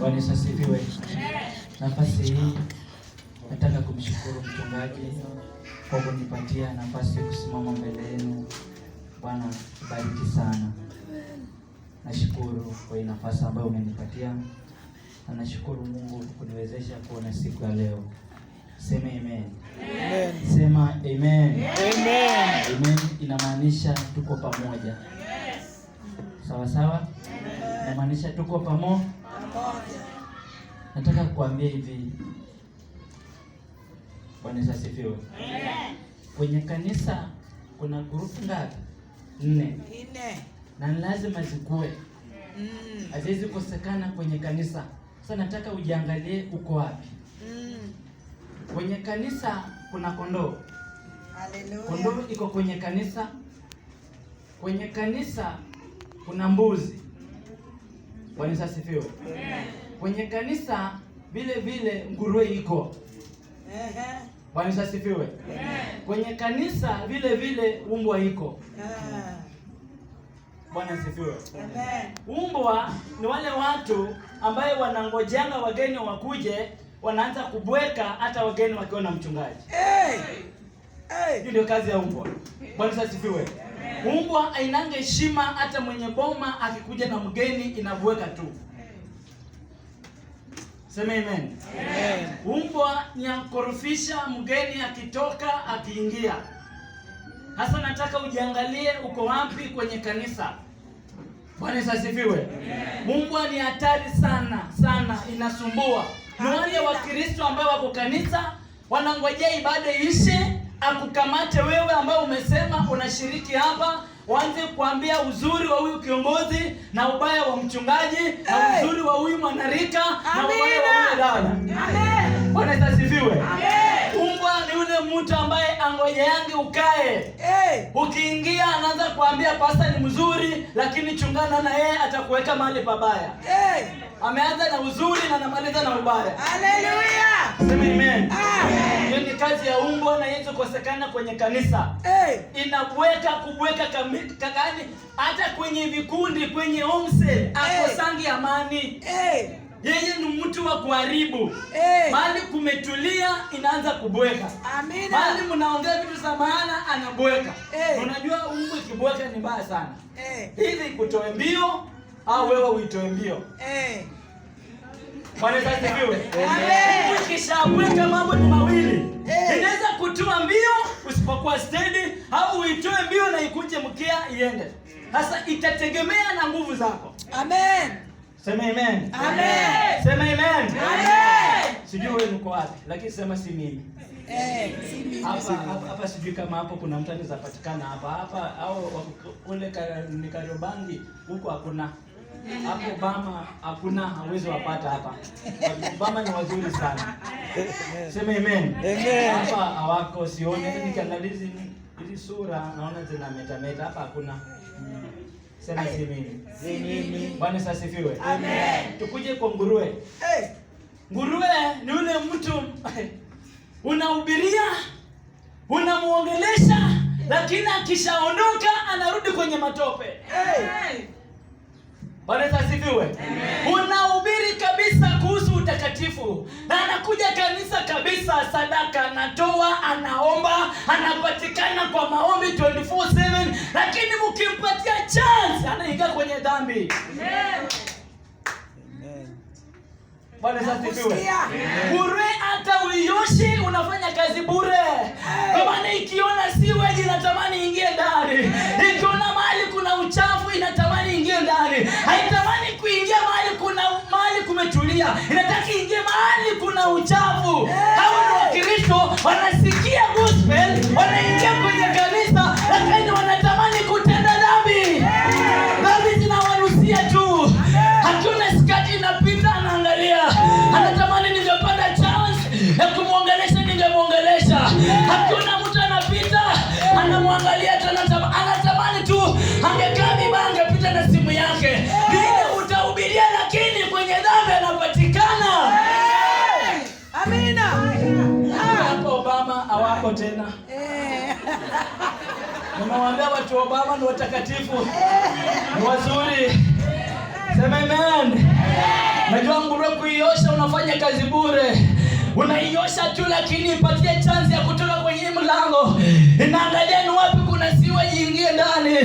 Bwana Yesu asifiwe. Nafasi hii nataka kumshukuru mchungaji kwa kunipatia nafasi ya kusimama mbele yenu. Bwana bariki sana. Nashukuru kwa hii nafasi ambayo umenipatia na nashukuru Mungu kwa kuniwezesha kuona siku ya leo. Sema amen. Amen. Sema amen. Amen. Amen inamaanisha tuko pamoja. Sawa sawa? Inamaanisha tuko pamoja. Nataka kuambia hivi. Bwana Yesu asifiwe. Kwenye kanisa kuna group ngapi? Nne. Nne. Na ni lazima zikuwe. Haziwezi kosekana kwenye kanisa. Sasa nataka ujiangalie uko wapi. Kwenye kanisa kuna kondoo. Hallelujah. Kondoo iko kwenye kanisa. Kwenye kanisa kuna mbuzi. Bwana Yesu asifiwe. Kwenye kanisa vile vile nguruwe iko. Ehe. Bwana Yesu asifiwe. Kwenye kanisa vile vile umbwa iko. Ah. Bwana asifiwe. Amen. Umbwa ni wale watu ambaye wanangojanga wageni wakuje, wanaanza kubweka hata wageni wakiwa na mchungaji. Hey. Hey. Hiyo ndio kazi ya umbwa. Bwana Yesu asifiwe. Umbwa hainanga heshima, hata mwenye boma akikuja na mgeni inabweka tu. Sema amen. Amen. Umbwa ni akorofisha mgeni akitoka akiingia. Hasa nataka ujiangalie uko wapi kwenye kanisa. Bwana Yesu asifiwe. Umbwa ni hatari sana sana, inasumbua. Ni wale Wakristo ambao wako kanisa wanangojea ibada iishe, akukamate wewe ambao umesema unashiriki hapa, waanze kuambia uzuri wa huyu kiongozi na ubaya wa mchungaji na Hey. uzuri wa huyu mwanarika na ubaya wa huyu dada. Amen. Bwana Yesu asifiwe. Amen. Umbwa ni yule mtu ambaye angojeangi ukae. Hey. Ukiingia anaanza kuambia pasta ni mzuri, lakini chungana na yeye atakuweka mahali pabaya. Hey. Ameanza na uzuri na anamaliza na ubaya. Hallelujah. Sema amen. Ah. Hiyo ni kazi ya umbwa na haiwezi kukosekana kwenye kanisa. Hey. Inabweka kubweka kakani hata kwenye vikundi, kwenye home cell akosangi amani. Hey. Yeye ni mtu wa kuharibu. Hey. Mahali kumetulia inaanza kubweka. Amina. Mahali mnaongea vitu za maana anabweka. Hey. Unajua umbwa ikibweka ni mbaya sana. Hey. Hivi kutoe mbio au wewe uitoe mbio. Hey. Bwana Yesu asifiwe. Amen. Umbwa ikishabweka mambo ni mawili. Hey. Inaweza kutoa mbio usipokuwa steady au uitoe mbio na ikunje mkia iende. Sasa itategemea na nguvu zako. Amen. Sema amen. Amen. Sema amen. Amen. Sijui wewe uko wapi, lakini sema si mimi. Hey. Si mimi. Hapa sijui kama hapo kuna mtu anaweza patikana hapa hapa au kule ni Kariobangi huko hakuna. Hapo Obama hakuna, hawezi wapata hapa. Obama ni wazuri sana. Sema amen. Amen. Hapa hawako, sioni. Hata nikiangalia hizi sura naona zina meta meta, hapa hakuna. Sema si mimi. Si mimi. Bwana Yesu asifiwe. Amen. Tukuje kwa nguruwe. Hey. Nguruwe ni yule mtu unahubiria, unamuongelesha, lakini akishaondoka anarudi kwenye matope. Hey. Bwana Yesu asifiwe. Unahubiri kabisa kuhusu utakatifu na anakuja kanisa kabisa, sadaka anatoa, anaomba, anapatikana kwa maombi 24/7, lakini mkimpatia chance anaingia kwenye dhambi. Amen. Bwana Yesu asifiwe. Nakusikia. Bure hata uioshe unafanya kazi bure. Kwa maana ikiona sewage inatamani ingie ndani. Ikiona mahali kuna uchafu inatamani ingie ndani. Haitamani kuingia mahali kumetulia. Inataka ingie mahali kuna uchafu. Hawa ni Wakristo wanasikia gospel, wanaingia kwenye kanisa lakini wanatamani kutenda dhambi. Dhambi zinawanusia tu. Hakuna skati inapita anaangalia. Anatamani ningepata chance ya kumuongelesha ningemuongelesha. Hakuna mtu anapita anamwangalia tena, anatamani tu angekaa vibaya angepita na simu yake. Vile utahubiria lakini kwenye dhambi anapatikana. Amina. Hapa Obama hawako tena. Nimewaambia watu wa Obama ni watakatifu. Ni wazuri. Sema amen. Najua nguruwe kuiosha unafanya kazi bure. Unaiosha tu, lakini ipatie chance ya kutoka kwenye mlango. Inaangalia ni wapi kuna sewage ingie ndani.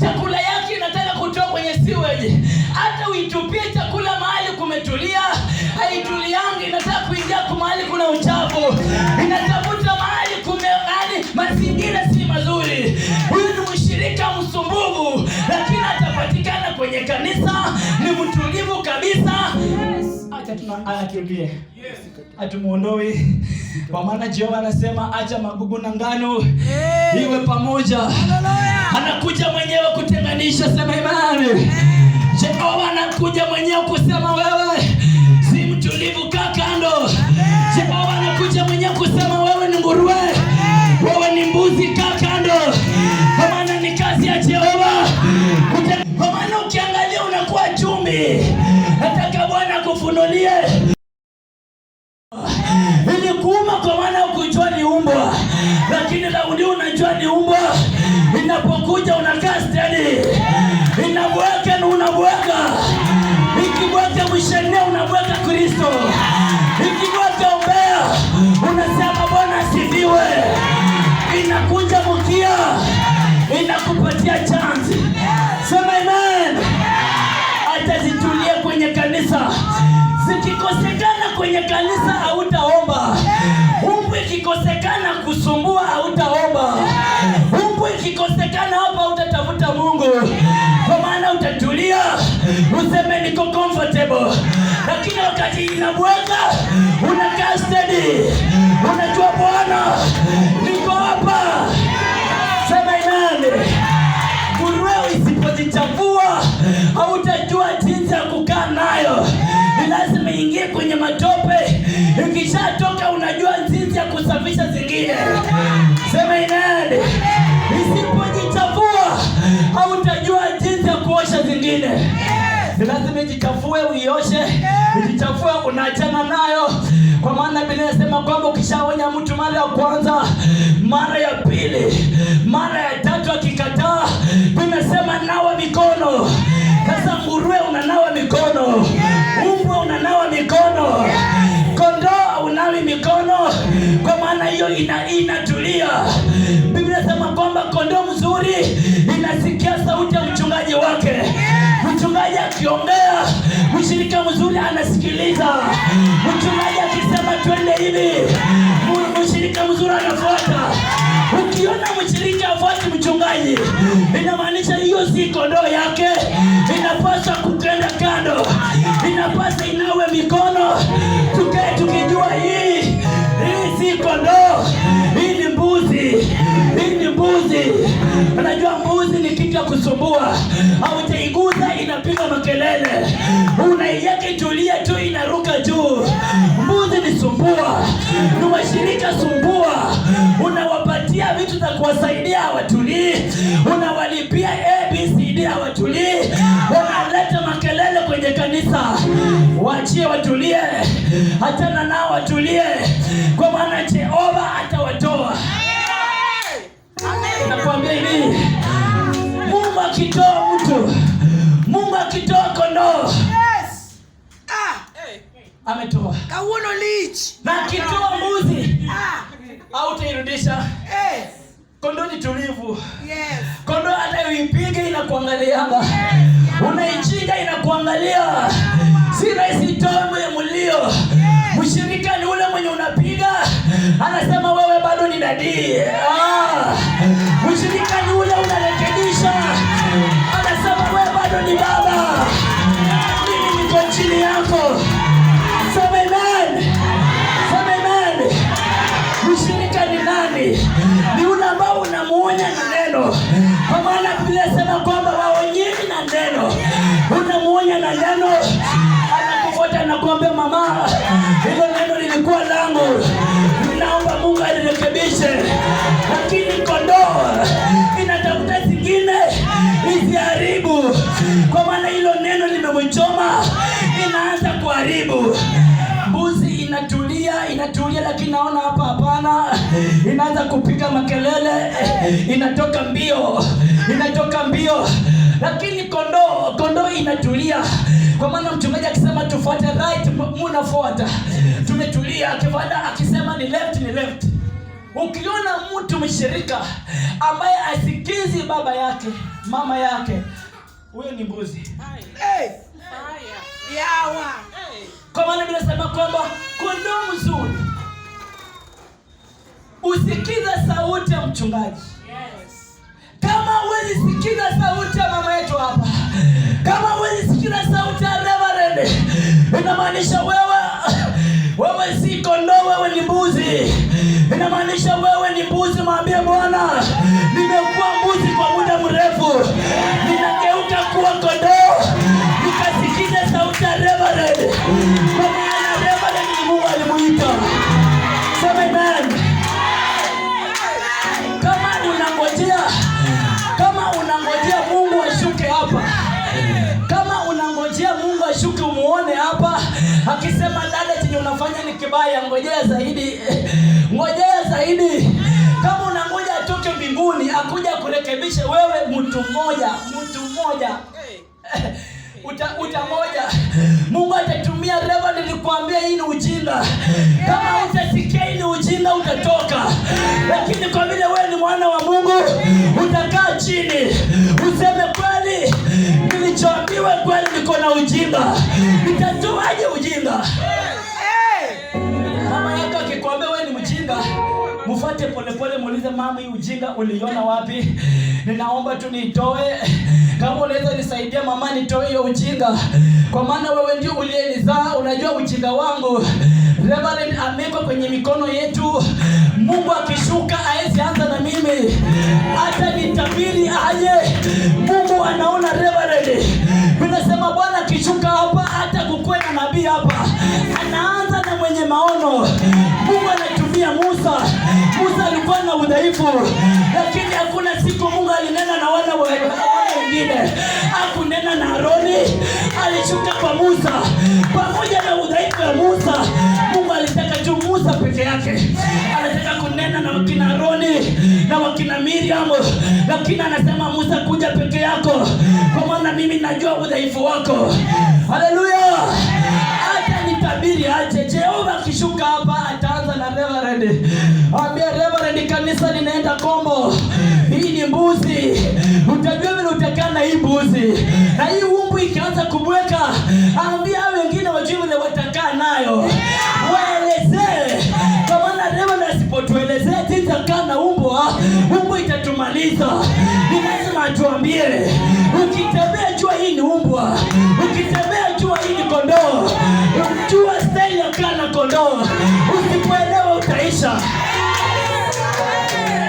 Chakula yake inataka kutoka kwenye sewage. Hata uitupie chakula mahali kumetulia, haituliangi, inataka kuingia mahali kuna uchafu. Inatafuta mahali kume yani mazingira si mazuri. Huyu ni mshirika msumbufu, lakini atapatikana kwenye kanisa, ni mtulivu kabisa. Acha tuna atulie, hatumuondoi, kwa maana Jehova anasema acha magugu na ngano iwe pamoja. Anakuja mwenyewe kutenganisha, sema imani. Jehova anakuja mwenyewe kusema wewe si mtulivu, kaa kando. Jehova anakuja mwenyewe kusema wewe ni nguruwe, wewe ni mbuzi, kaa kando, kwa maana ni kazi ya Jehova. Kwa maana ukiangalia unakuwa chumvi. Nataka Bwana akufunulie ilikuuma kwa maana hukujua ni umbwa, lakini raundi unajua ni umbwa. Inapokuja unakaa steady, inabweka na unabweka, ikibweka mshene unabweka Kristo, ikibweka umbea unasema Bwana asifiwe. Inakunja mkia, inakupatia chance. Sema amen. Hata zitulie kwenye kanisa, zikikosekana kwenye kanisa hautaomba. Umbwa ikikosekana kusumbua hautaomba. Umbwa ikikosekana hapa hautatafuta Mungu, kwa maana utatulia useme niko comfortable, lakini wakati inabweka unakaa steady, unajua Bwana niko hapa. Sema amen. Nguruwe isipojichafua hautajua jinsi ya kukaa nayo. Ni lazima ingie kwenye matope. Ikishatoka unajua jinsi ya kusafisha zingine. Sema amen. Isipojichafua hautajua jinsi ya kuosha zingine. Ni lazima ijichafue, uioshe, ijichafue, unaachana nayo, kwa maana Biblia inasema kwamba ukishaonya mtu mara ya kwanza, mara ya pili, mara ya tatu akikataa, Biblia inasema nawa mikono. Sasa nguruwe unanawa mikono, umbwa unanawa mikono, kondoo unawi mikono, kwa maana hiyo inatulia. Biblia inasema kwamba kondoo mzuri inasikia sauti ya mchungaji wake. Mchungaji akiongea, mshirika mzuri anasikiliza. Mchungaji akisema twende hivi, mshirika mzuri anafuata. Ukiona mshirika afuati mchungaji, inamaanisha hiyo si kondoo yake, inapaswa kukenda kando, inapaswa inawe mikono. Tukae tukijua hii si kondoo, hii ni mbuzi, hii ni mbuzi. Unajua mbuzi ni kitu ya kusumbua, hautaiguza inapiga makelele, unaiweka itulie tu inaruka juu. Mbuzi ni sumbua, ni washirika sumbua, unawapatia vitu za kuwasaidia hawatulii, unawalipia ABCD hawatulii, wanaleta makelele kwenye kanisa. Waachie watulie, achana nao watulie, kwa maana Jehova atawatoa. Nakwambia hivi, Mungu akitoa mtu, Mungu akitoa kondoo, Yes. Ah, ametoa, kawuono lich. Na akitoa mbuzi, Ah, hautairudisha. eh. Kondoo ni tulivu. Yes. Kondoo hata uipige inakuangalianga, unaichinja inakuangalia. Si rahisi itoe mlio. Mshirika ni ule mwenye unapiga anasema wewe bado ni daddy. Ah. Mshirika ni ule unarekebisha anasema wewe bado ni baba, mimi niko chini yako. Sema amen. Sema amen. Mshirika ni nani? Ni yule ambao unamuonya na neno, kwa maana Biblia inasema kwamba waonyeni na neno. Unamuonya na neno, anakufuata anakuambia, mama, hilo neno lilikuwa langu, naomba Mungu alirekebishe. Lakini kondoo inatafuta zingine isiharibu, kwa maana hilo neno limemchoma, inaanza kuharibu. Mbuzi inatulia, inatulia, lakini naona hapa hapana, inaanza kupiga makelele, inatoka mbio, inatoka mbio. Lakini kondoo, kondoo inatulia, kwa maana mchungaji akisema tufuate right, munafuata. Tumetulia. Akifuata akisema ni left, ni left. Ukiona mtu mshirika ambaye asikizi baba yake, mama yake, huyo ni mbuzi. Hey. Yawa. Kwa maana Biblia inasema kwamba kondoo mzuri usikiza sauti ya mchungaji. Kama huwezi sikiza sauti ya mama yetu hapa, kama huwezi sikiza sauti ya reverend, inamaanisha wewe si kondoo, wewe ni mbuzi. Inamaanisha wewe ni mbuzi. Mwambie Bwana, nimekuwa mbuzi kwa muda mrefu, ninageuka kuwa kondoo, nikasikiza sauti ya reverend, kwa maana reverend ni Mungu alimuita. Sema amen. Kama unangojea Mungu ashuke hapa, kama unangojea Mungu ashuke umuone hapa akisema dada, chenye unafanya ni kibaya, ngojea zaidi, ngojea zaidi. Kama unangoja atoke mbinguni akuja kurekebisha wewe, mtu mmoja, mtu mmoja utangoja. Mungu atatumia reverend nikuambia hii ni ujinga. Kama utasikia hii ni ujinga utatoka, lakini kwa vile wewe ni mwana wa Mungu utakaa chini useme kweli, nilichoambiwa kweli, niko na ujinga, nitatoaje ujinga? Hey. Mama yako akikwambia wewe ni mjinga, mfuate polepole, muulize mama, hii ujinga uliona wapi? Ninaomba tu nitoe, kama unaweza nisaidia mama, nitoe hiyo ujinga, kwa maana wewe ndio uliyenizaa, unajua ujinga wangu. Reverend amewekwa kwenye mikono yetu. Mungu akishuka aezi anza na mimi, hata nitabiri aje. Mungu anaona reverend. Vinasema Bwana akishuka hapa, hata kukuwe na nabii hapa, anaanza na mwenye maono. Mungu anatumia Musa. Musa alikuwa na udhaifu, lakini hakuna siku Mungu alinena na wana wengine. Hakunena na Aroni, alishuka kwa Musa. Pamoja na udhaifu wa Musa, Mungu alitaka tu Musa peke yake. Anataka kunena na wakina Aroni na wakina Miriam, lakini anasema Musa, kuja peke yako, kwa maana mimi najua udhaifu wako. Haleluya! Hata nitabiri aje, Jehova akishuka hapa ataanza na reverend. Ambia reverend, kanisa linaenda kombo, hii ni mbuzi. Utajua vile utakaa na hii mbuzi, na hii umbu ikianza kubweka, ambia wengine wajue vile watakaa nayo, waelezee. Kwa maana reverend asipotuelezea jinsi ya kukaa na umbwa, umbwa itatumaliza. Ni lazima atuambie, ukitembea jua hii ni umbwa, ukitembea jua hii ni kondoo, jua style ya kaa na kondoo. Usipoelewa utaisha.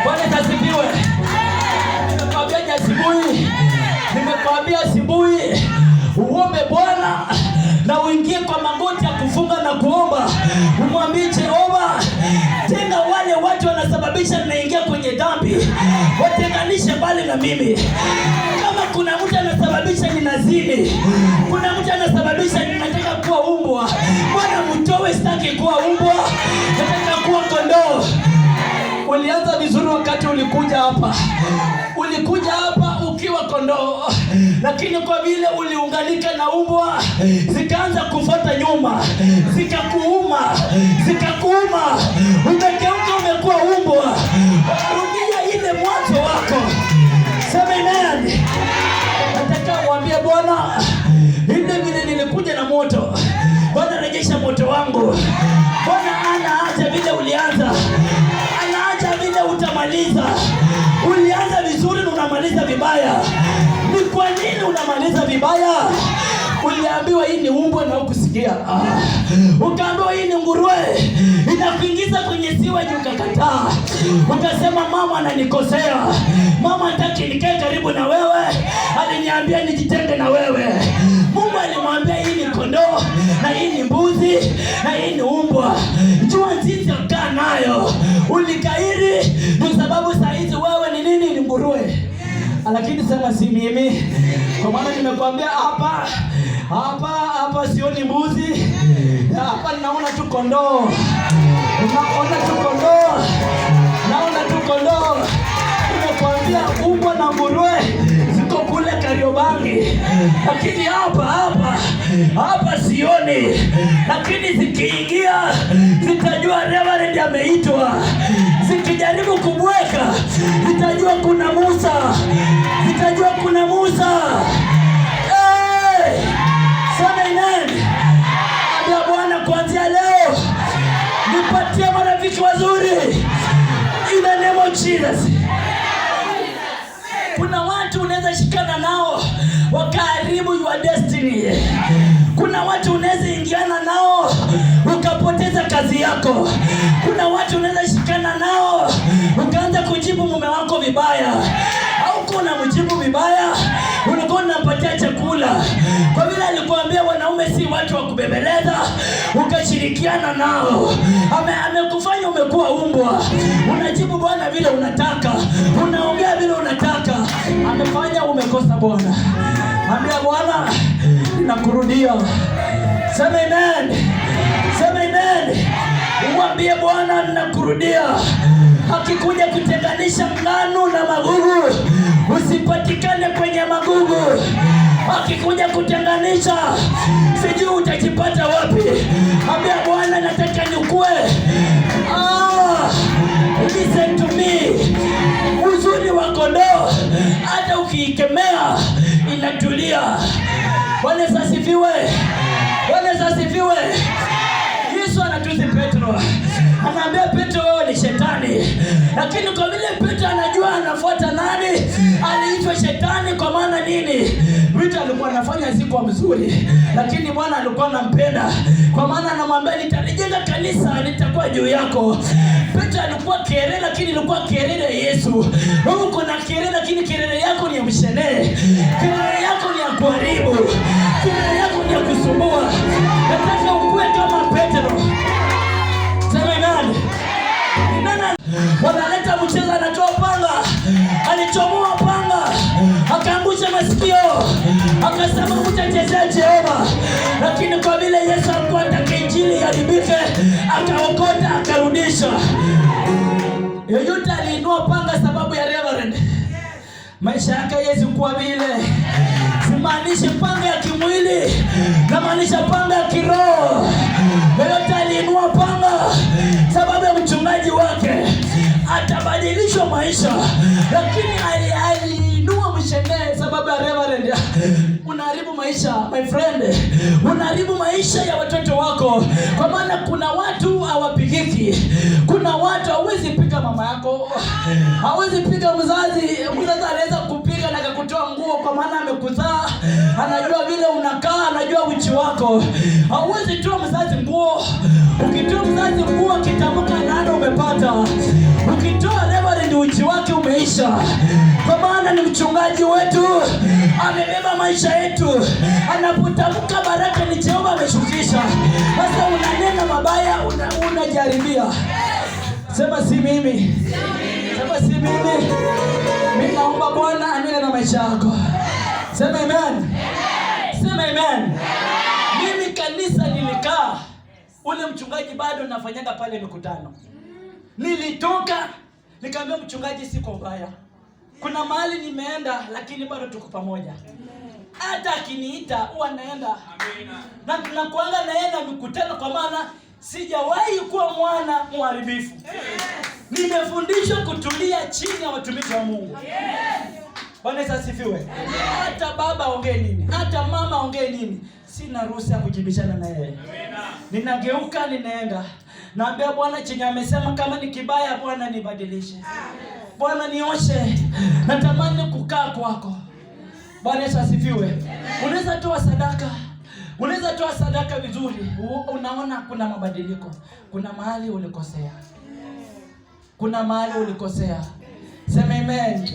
Bwana asifiwe. Nimekwambia asubuhi, nimekwambia asubuhi uombe Bwana na uingie kwa magoti ya kufunga na kuomba, umwambie Jehova, tenga wale watu wanasababisha ninaingia kwenye dhambi, watenganishe mbali na mimi. Kama kuna mtu anasababisha ninazini, kuna mtu anasababisha ninataka kuwa umbwa, Bwana mtoe, sitaki kuwa umbwa, nataka kuwa kondoo. Ulianza vizuri wakati ulikuja hapa, ulikuja hapa ukiwa kondoo, lakini kwa vile uliunganika na umbwa, zikaanza kufuata nyuma, zikakuuma, zikakuuma, umegeuka, umekuwa umbwa. Rudia ile mwanzo wako. Sema amen. Nataka mwambie Bwana, ile vile nilikuja na moto, Bwana rejesha moto wangu. Bwana anaacha vile ulianza, anaacha vile utamaliza. Ulianza vizuri na unamaliza vibaya. Ni kwa nini unamaliza vibaya? Uliambiwa hii ni umbwa na hukusikia. Ah. Ukaambiwa hii ni nguruwe, inakuingiza kwenye siwa, ukakataa. Ukasema mama ananikosea, mama hataki nikae karibu na wewe, aliniambia nijitenge na wewe. Mungu alimwambia hii ni kondoo na hii ni mbuzi na hii ni umbwa, jua jinsi ya kukaa nayo. Ulikairi, ndio sababu saa hizi wewe ni nini? Ni nguruwe. Lakini sema si mimi, kwa maana nimekwambia hapa hapa hapa sioni mbuzi, hapa naona tu kondoo, naona tu kondoo, naona tu kondoo. Nimekwambia umbwa na nguruwe ziko kule Kariobangi. sitoki, lakini hapa hapa hapa sioni, lakini zikiingia zitajua Reverend ameitwa. Zikijaribu kubweka zitajua kuna Musa, zitajua kuna Musa. Hey! Sema amen. Ambia Bwana, kuanzia leo nipatie marafiki wazuri. In the name of Jesus. Kuna watu unaweza shikana nao wakaharibu your destiny. Kuna watu unaweza ingiana nao ukapoteza kazi yako. Kuna watu unaweza shikana nao ukaanza kujibu mume wako vibaya, au kuna mjibu vibaya, ulikuwa unampatia chakula kwa vile alikuambia wanaume si watu wa kubembeleza, ukashirikiana nao. Amekufanya umekuwa umbwa, unajibu Bwana vile unataka, unaongea vile unataka, amefanya umekosa Bwana. Ambia Bwana, ninakurudia. Sema amen. Sema amen. Umwambie Bwana, ninakurudia. Akikuja kutenganisha ngano na magugu, usipatikane kwenye magugu. Akikuja kutenganisha, sijui utajipata wapi. Ambia Bwana, nataka nikue. Ah, listen to me. Uzuri wa kondoo hata ukiikemea inatulia. Bwana Yesu asifiwe. Bwana Yesu asifiwe. Yesu anatusi Petro, anaambia Petro, wewe ni shetani. Lakini kwa vile Petro anajua anafuata nani, aliitwa shetani kwa maana nini? Vitu alikuwa anafanya si kwa mzuri, lakini Bwana alikuwa anampenda, kwa maana anamwambia nitalijenga kanisa, nitakuwa juu yako. Petro alikuwa kelele, lakini ilikuwa kelele ya Yesu. Wewe uko na kelele, lakini kelele yako ni ya mshenee, kelele yako ni ya kuharibu, kelele yako ni ya kusumbua. Nataka ukue kama Petro. Sema amen. Nani wanaleta mchezo, anatoa panga, alichomoa panga akaangusha masikio, akasema mtachezea Jehova. Lakini kwa vile Yesu alikuwa hataki injili iharibike, akaokota akarudisha. Yeyote aliinua panga sababu ya reverend, maisha yake haiwezi kuwa vile. Simaanishi panga ya kimwili, namaanisha panga ya kiroho. Yeyote aliinua panga sababu ya mchungaji wake atabadilishwa maisha, lakini aliinua mshenee sababu ya reverend. Unaharibu maisha my friend, unaharibu maisha ya watoto wako, kwa maana kuna watu hawapigiki. Kuna watu hawezi piga mama yako, hawezi piga mzazi. Mzazi anaweza kupiga na akakutoa nguo, kwa maana amekuzaa, anajua vile unakaa, anajua uchi wako. Hauwezi toa mzazi nguo. Ukitoa mzazi nguo, akitamka laana umepata. Ukitoa reverend uchi wake umeisha, kwa maana ni mchungaji wetu, amebeba maisha yetu. Anapotamka baraka ni Jehova ameshukisha. Sasa unanena mabaya, unajaribia. Sema si mimi, sema si mimi. Mimi naomba Bwana anene na maisha yako. Sema amen. Sema amen. Mimi kanisa nilikaa, ule mchungaji bado nafanyaga pale mikutano. Nilitoka nikaambia mchungaji, siko mbaya, kuna mahali nimeenda, lakini bado tuko pamoja. Hata akiniita huwa naenda na tunakuanga na yeye na mikutano, kwa maana sijawahi kuwa mwana mharibifu. Nimefundishwa kutulia chini ya watumishi wa Mungu. Bwana Yesu asifiwe. Hata baba ongee nini, hata mama ongee nini, sina ruhusa ya kujibishana na yeye. Ninageuka, ninaenda, naambia Bwana chenye amesema, kama ni kibaya, Bwana nibadilishe, Bwana nioshe, natamani kukaa kwako. Bwana Yesu asifiwe. Unaweza toa sadaka, unaweza toa sadaka vizuri, unaona kuna mabadiliko, kuna mahali ulikosea, kuna mahali ulikosea. Sema amen.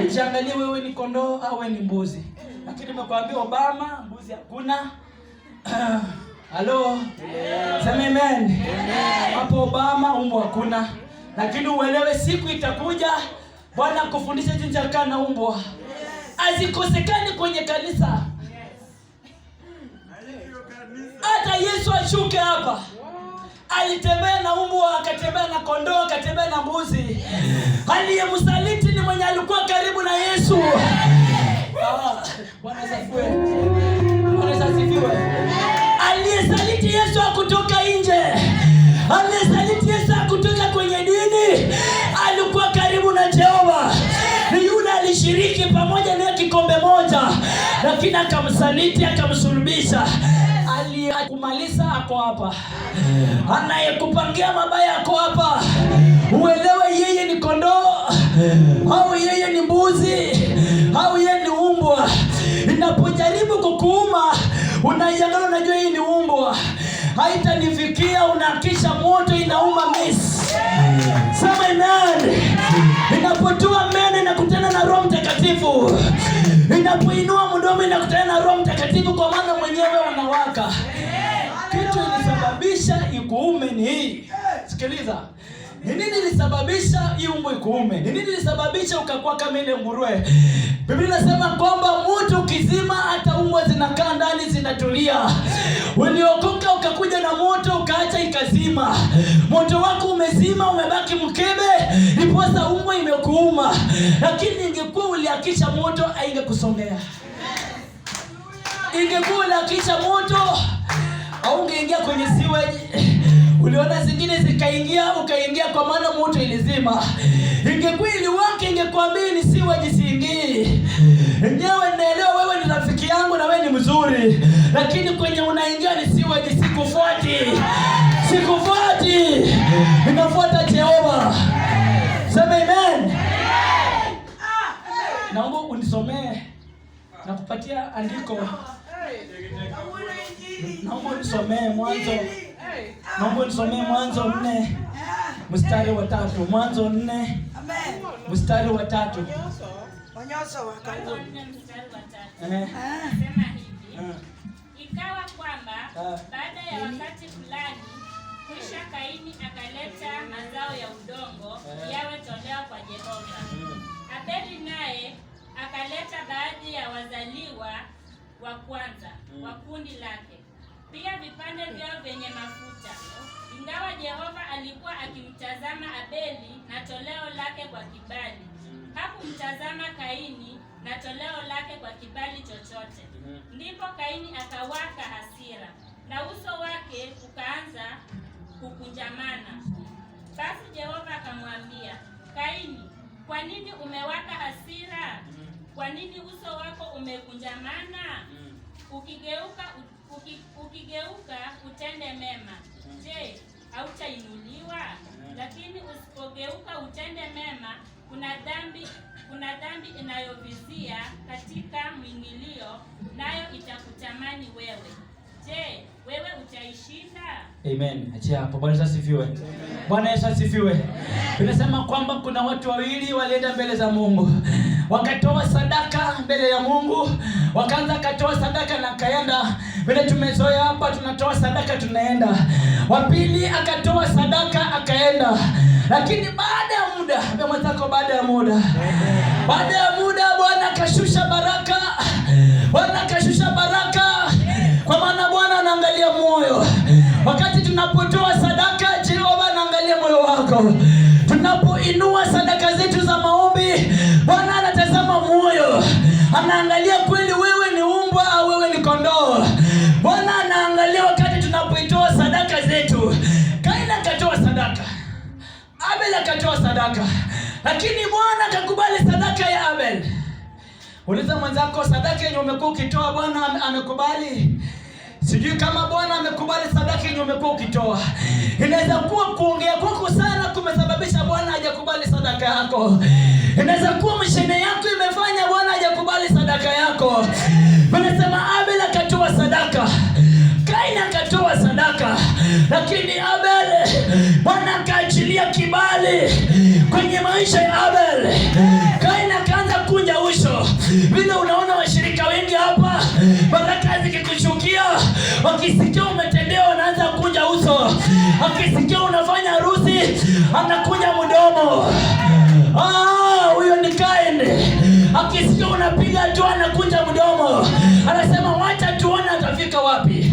Ujiangalie wewe ni kondoo au wewe ni mbuzi. Lakini nimekuambia Obama mbuzi hakuna. Halo. Sema amen. Hapo Obama umbwa hakuna. Lakini uelewe siku itakuja Bwana akufundishe jinsi ya kukaa na umbwa. Hazikosekani kwenye kanisa. Hata Yesu ashuke hapa, alitembea na umbwa, akatembea na kondoo, akatembea na mbuzi. Aliyemsaliti ni mwenye alikuwa karibu na Yesu. Ah. Bwana asifiwe. Bwana asifiwe. Aliyesaliti Yesu hakutoka nje. Aliyesaliti Yesu hakutoka kwenye dini, alikuwa karibu na Jehova. Ni yule alishiriki pamoja naye kikombe moja, lakini akamsaliti, akamsulubisha. Aliyekumaliza ako hapa, anayekupangia mabaya ako hapa. Uelewe yeye ni kondoo au yeye ni mbuzi au yeye ni umbwa. Inapojaribu kukuuma, unaiangalia, unajua hii ni umbwa, haitanifikia. Unaakisha moto, inauma miss. Sema amen. Inapotoa meno inakutana na Roho Mtakatifu, inapoinua mdomo inakutana na Roho Mtakatifu, kwa maana mwenyewe unawaka. Kitu ilisababisha ikuume ni hii. Sikiliza, ni nini ilisababisha hii umbo ikuume? Ni nini ilisababisha ukakuwa kama ile nguruwe? Biblia inasema kwamba mtu ukizima, hata umbwa zinakaa ndani zinatulia. Uliokoka ukakuja na moto ukaacha ikazima. Moto wako umezima, umebaki mkebe, ndiposa umbwa imekuuma. Lakini ingekuwa uliakisha moto, haingekusongea. Ingekuwa uliakisha moto, haungeingia kwenye sewage. Uliona zingine zikaingia, ukaingia kwa maana moto ilizima. Ingekuwa iliwaka, ingekwambia ni sewage, siingii. Enyewe naelewa wewe ni rafiki yangu na wewe ni mzuri, lakini kwenye unaingia ni sewage, sikufuati, sikufuati, ninafuata Jehova. Sema amen. Naomba unisomee na kupatia andiko. Naomba unisomee Mwanzo, naomba unisomee Mwanzo 4 mstari wa 3. Mwanzo 4 Amen. mstari wa 3. Onyoso Mwanzo wakanguni. 4 mstari wa 3. Eh. Sema hivi. Ikawa kwamba baada ya wakati fulani kisha Kaini akaleta mazao ya udongo yawe toleo kwa Jehova. Abeli naye akaleta baadhi ya wazaliwa wa kwanza wa kundi lake, pia vipande vyao vyenye mafuta. Ingawa Jehova alikuwa akimtazama Abeli na toleo lake kwa kibali, hakumtazama Kaini na toleo lake kwa kibali chochote. Ndipo Kaini akawaka hasira na uso wake ukaanza kukunjamana. Basi Jehova akamwambia Kaini, kwa nini umewaka hasira? Kwa nini uso wako umekunjamana? Ukigeuka utende mema, je, hautainuliwa? Lakini usipogeuka utende mema, kuna dhambi inayovizia katika mwingilio, nayo itakutamani wewe. Je, wewe utaishinda? Amen. Achia hapo. Bwana Yesu asifiwe. Bwana Yesu asifiwe. Tunasema kwamba kuna watu wawili walienda mbele za Mungu, wakatoa sadaka mbele ya Mungu. Wakaanza akatoa sadaka na akaenda vile tumezoea hapa, tunatoa sadaka tunaenda. Wa pili akatoa sadaka akaenda, lakini baada ya muda, ambia mwenzako, baada ya muda, baada ya muda Bwana akashusha baraka, Bwana akashusha baraka, kwa maana Bwana anaangalia moyo. Wakati tunapotoa sadaka, Jehova anaangalia moyo wako. Tunapoinua sadaka zetu za maombi, Bwana anatazama moyo, anaangalia kweli wewe ni umbwa au wewe ni kondoo. Bwana anaangalia wakati tunapoitoa sadaka zetu. Kaini akatoa sadaka, Abel akatoa sadaka, lakini Bwana akakubali sadaka ya Abel. Uliza mwenzako, sadaka yenye umekuwa ukitoa Bwana amekubali? Sijui kama Bwana amekubali sadaka yenye umekuwa ukitoa. Inaweza kuwa kuongea kwako sana kumesababisha Bwana hajakubali sadaka yako. Inaweza kuwa mshene yako imefanya Bwana hajakubali sadaka yako. Wanasema Abel akatoa sadaka, Kaini akatoa sadaka, lakini Abel, Bwana akaachilia kibali kwenye maisha ya Abel. Kaini akaanza kunja uso. Vile unaona washirika wengi hapa, baraka zikikushukia, wakisikia umetendewa, wanaanza kunja uso. Akisikia unafanya harusi, anakunja mdomo. Ah, huyo ni Kaini. Akisikia unapiga hatua, anakunja mdomo, anasema wacha tuone atafika wapi.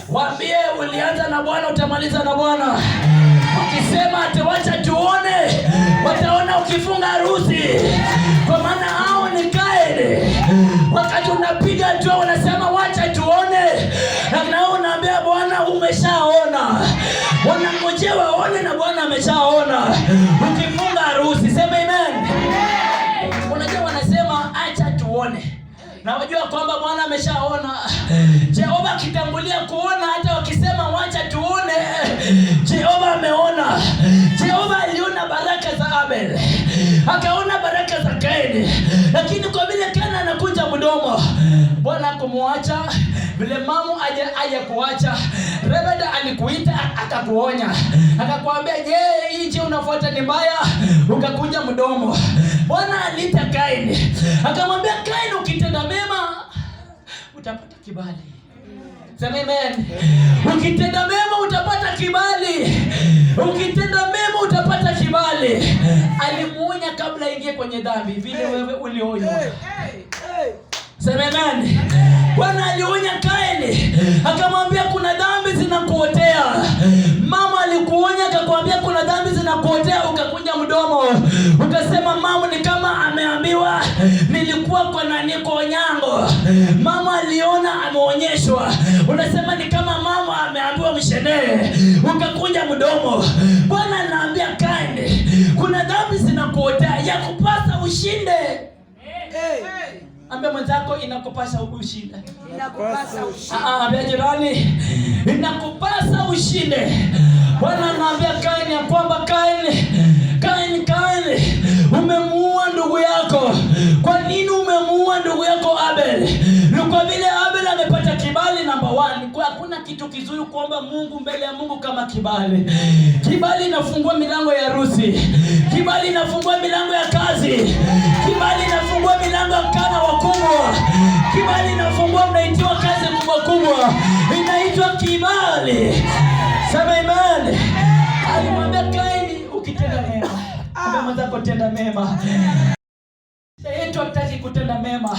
Waambie ulianza na Bwana utamaliza na Bwana. Ukisema ati wacha tuone, wataona ukifunga harusi, kwa maana hao ni Kaini. Wakati unapiga hatua wanasema wacha tuone, na wewe unaambia Bwana umeshaona. Wanangojea waone na Bwana ameshaona. Ukifunga harusi, sema amen. Unajua wanasema acha tuone, na wajua kwamba Bwana ameshaona. Jehova akitangulia kuona, hata wakisema wacha tuone, Jehova ameona. Jehova aliona baraka za Abel, akaona baraka za Kaini, lakini kwa vile Kaini anakunja mdomo, Bwana hakumwacha vile mamu aje kuacha. Rebeda alikuita akakuonya, akakwambia, je, hii njia unafuata ni mbaya? Ukakunja mdomo. Bwana aliita Kaini akamwambia, Kaini, ukitenda mema utapata kibali. Sema amen. Ukitenda mema utapata kibali. Ukitenda mema utapata kibali. Alimuonya kabla ingie kwenye dhambi, vile wewe ulionywa. Sema amen. Bwana alionya Kaini akamwambia kuna dhambi zinakuotea. Mama alikuonya akakwambia kuna dhambi zinakuotea, ukakunja mdomo ukasema mama ni kama ameambiwa nilikuwa kwa nani, kwa Onyango. Mama aliona ameonyeshwa, unasema ni kama mama ameambiwa mshenee, ukakunja mdomo. Bwana anaambia Kaini kuna dhambi zinakuotea, yakupasa ushinde. Ambia mwenzako inakupasa ushinde. Inakupasa ushinde. Ambia jirani inakupasa ushinde. Bwana anaambia Kaini ya kwamba Kaini, Kaini, Kaini, umemuua ndugu yako. Kwa nini umemuua ndugu yako Abel? Ni kwa vile Abel amepata kibali namba 1. Kwa hakuna kitu kizuri kuomba Mungu mbele ya Mungu kama kibali. Kibali inafungua milango ya harusi. Kibali inafungua milango ya kazi. Kibali inafungua milango ya kana wakubwa. Kibali inafungua, mnaitiwa kazi kubwa kubwa. Inaitwa kibali. Sema amen. Alimwambia Kaini, ukitenda mema. Ambia mwenzako tenda mema. Yetu hatutaki kutenda mema.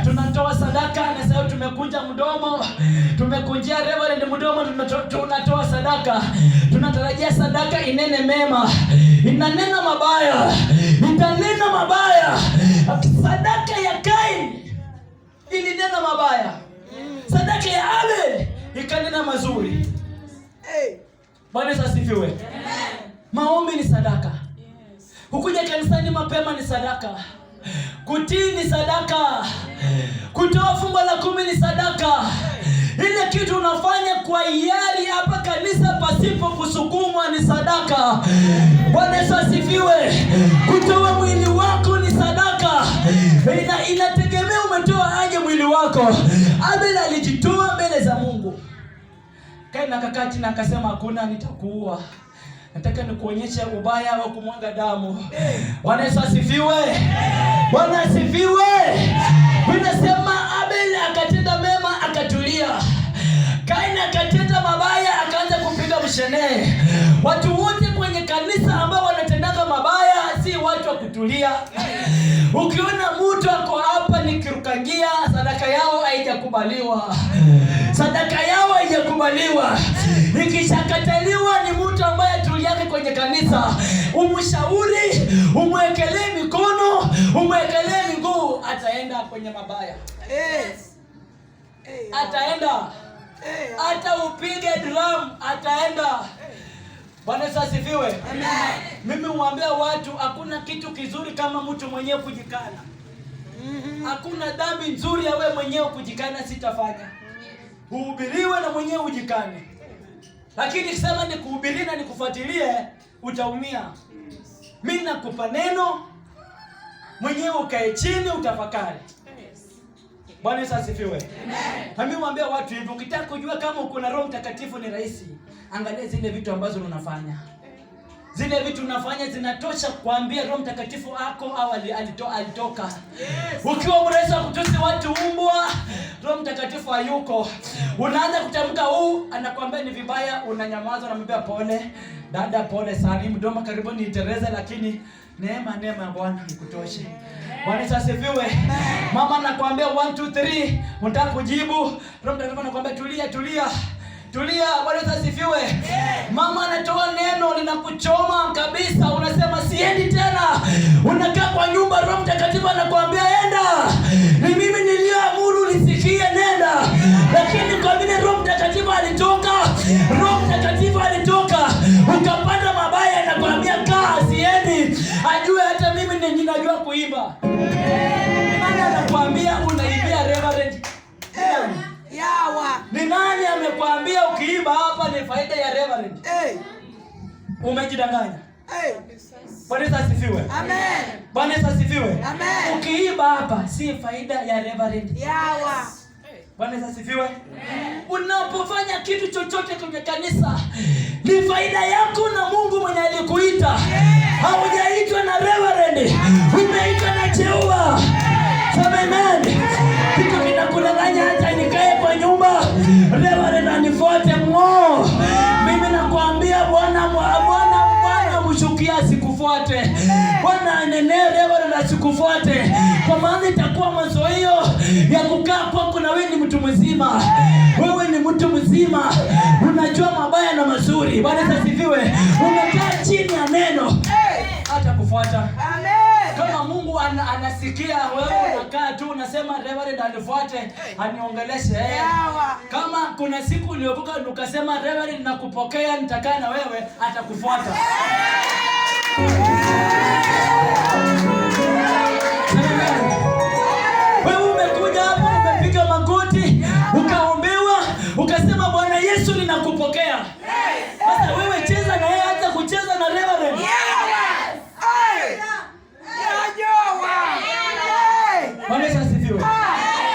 Tunatoa sadaka na sasa tumekunja mdomo, tumekunjia reverend mdomo, tunatoa sadaka. Tunatarajia sadaka inene mema. Inanena mabaya. Itanena mabaya. Sadaka ya Kaini ilinena mabaya. Sadaka ya Abel ikanena mazuri. Bwana Yesu asifiwe. Maombi ni sadaka. Kukuja kanisani mapema ni sadaka. Kutii ni sadaka. Kutoa fungu la 10 ni sadaka. Ile kitu unafanya kwa hiari hapa kanisa pasipo kusukumwa ni sadaka. Bwana Yesu asifiwe. Kutoa mwili wako ni sadaka. Inategemea umetoa aje mwili wako. Abel alijitoa mbele za Mungu. Kaini akakaa chini akasema hakuna, nitakuua. Nataka nikuonyeshe ubaya wa kumwaga damu. Bwana Yesu asifiwe. Bwana asifiwe. Ninasema Abel akatenda mema akatulia. Kaini akatenda mabaya akaanza kupiga mshenee. Watu wote kwenye kanisa ambao wanatendanga mabaya si watu wa kutulia. Ukiona mtu ako hapa ni kirukangia, sadaka yao haijakubaliwa. Sadaka yao haijakubaliwa. Ikishakataliwa ni mtu ambaye tuliake kwenye kanisa. Umshauri, umwekelee mikono, umwekelee miguu, ataenda kwenye mabaya. Ataenda. Hata upige drum ataenda. Bwana Yesu asifiwe. Amen. Mimi huambia watu hakuna kitu kizuri kama mtu mwenyewe kujikana. Hakuna dhambi nzuri ya wewe mwenyewe kujikana, sitafanya. Uhubiriwe na mwenyewe ujikane. Lakini sema nikuhubirie na nikufuatilie, utaumia. Mimi nakupa neno, mwenyewe ukae chini utafakari. Bwana Yesu asifiwe. Amen. Na mimi huambia watu hivi, ukitaka kujua kama uko na Roho Mtakatifu ni rahisi, angalia zile vitu ambazo unafanya. Zile vitu unafanya zinatosha kuambia Roho Mtakatifu ako au alitoka. Yes. Ukiwa mrahisi wa kutusi watu umbwa, Roho Mtakatifu hayuko. Unaanza kutamka huu, anakuambia ni vibaya, unanyamaza, unamwambia pole. Dada pole sana, mdomo karibu ni Teresa, lakini neema ya Bwana ikutoshe. Bwana Yesu asifiwe. Mama anakuambia 1 2 3, unataka kujibu, Roho Mtakatifu anakuambia tulia, tulia. Tulia. Bwana Yesu asifiwe. Mama anatoa neno linakuchoma kabisa, unasema siendi tena. Unakaa kwa nyumba, Roho Mtakatifu anakuambia enda. Ni mimi Hey. Umejidanganya. Hey. Bwana Yesu asifiwe. Amen. Bwana Yesu asifiwe. Amen. Ukiiba hapa si faida ya reverend. Yawa. Bwana Yesu asifiwe. Unapofanya kitu chochote kwenye kanisa ni faida yako na Mungu mwenye alikuita. Haujaitwa na reverend, umeitwa na Jehova. Sema amen. Kitu kinakudanganya, hata nikae kwa nyumba reverend anifuate ng'oo. Mimi nakwambia Bwana, Bwana, Bwana mshukia asikufuate. Bwana anenee reverend asikufuate, kwa maana itakuwa mazoeo ya kukaa kwako, na wewe ni mtu mzima. Wewe ni mtu mzima, unajua mabaya na mazuri. Bwana Yesu asifiwe. Umekaa chini ya neno, Hey. hata kufuata Amen. kama Mungu anasikia wewe unakaa tu unasema reverend anifuate aniongeleshe. Yawa. Kama kuna siku uliokoka ukasema reverend nakupokea nitakaa na wewe, atakufuata. Sema amen. Wewe umekuja hapa umepiga magoti ukaombewa ukasema Bwana Yesu ninakupokea. Sasa wewe cheza na yeye, hata kucheza na reverend. Yawa. Hey. Yajoa. Hey. Bwana Yesu asifiwe.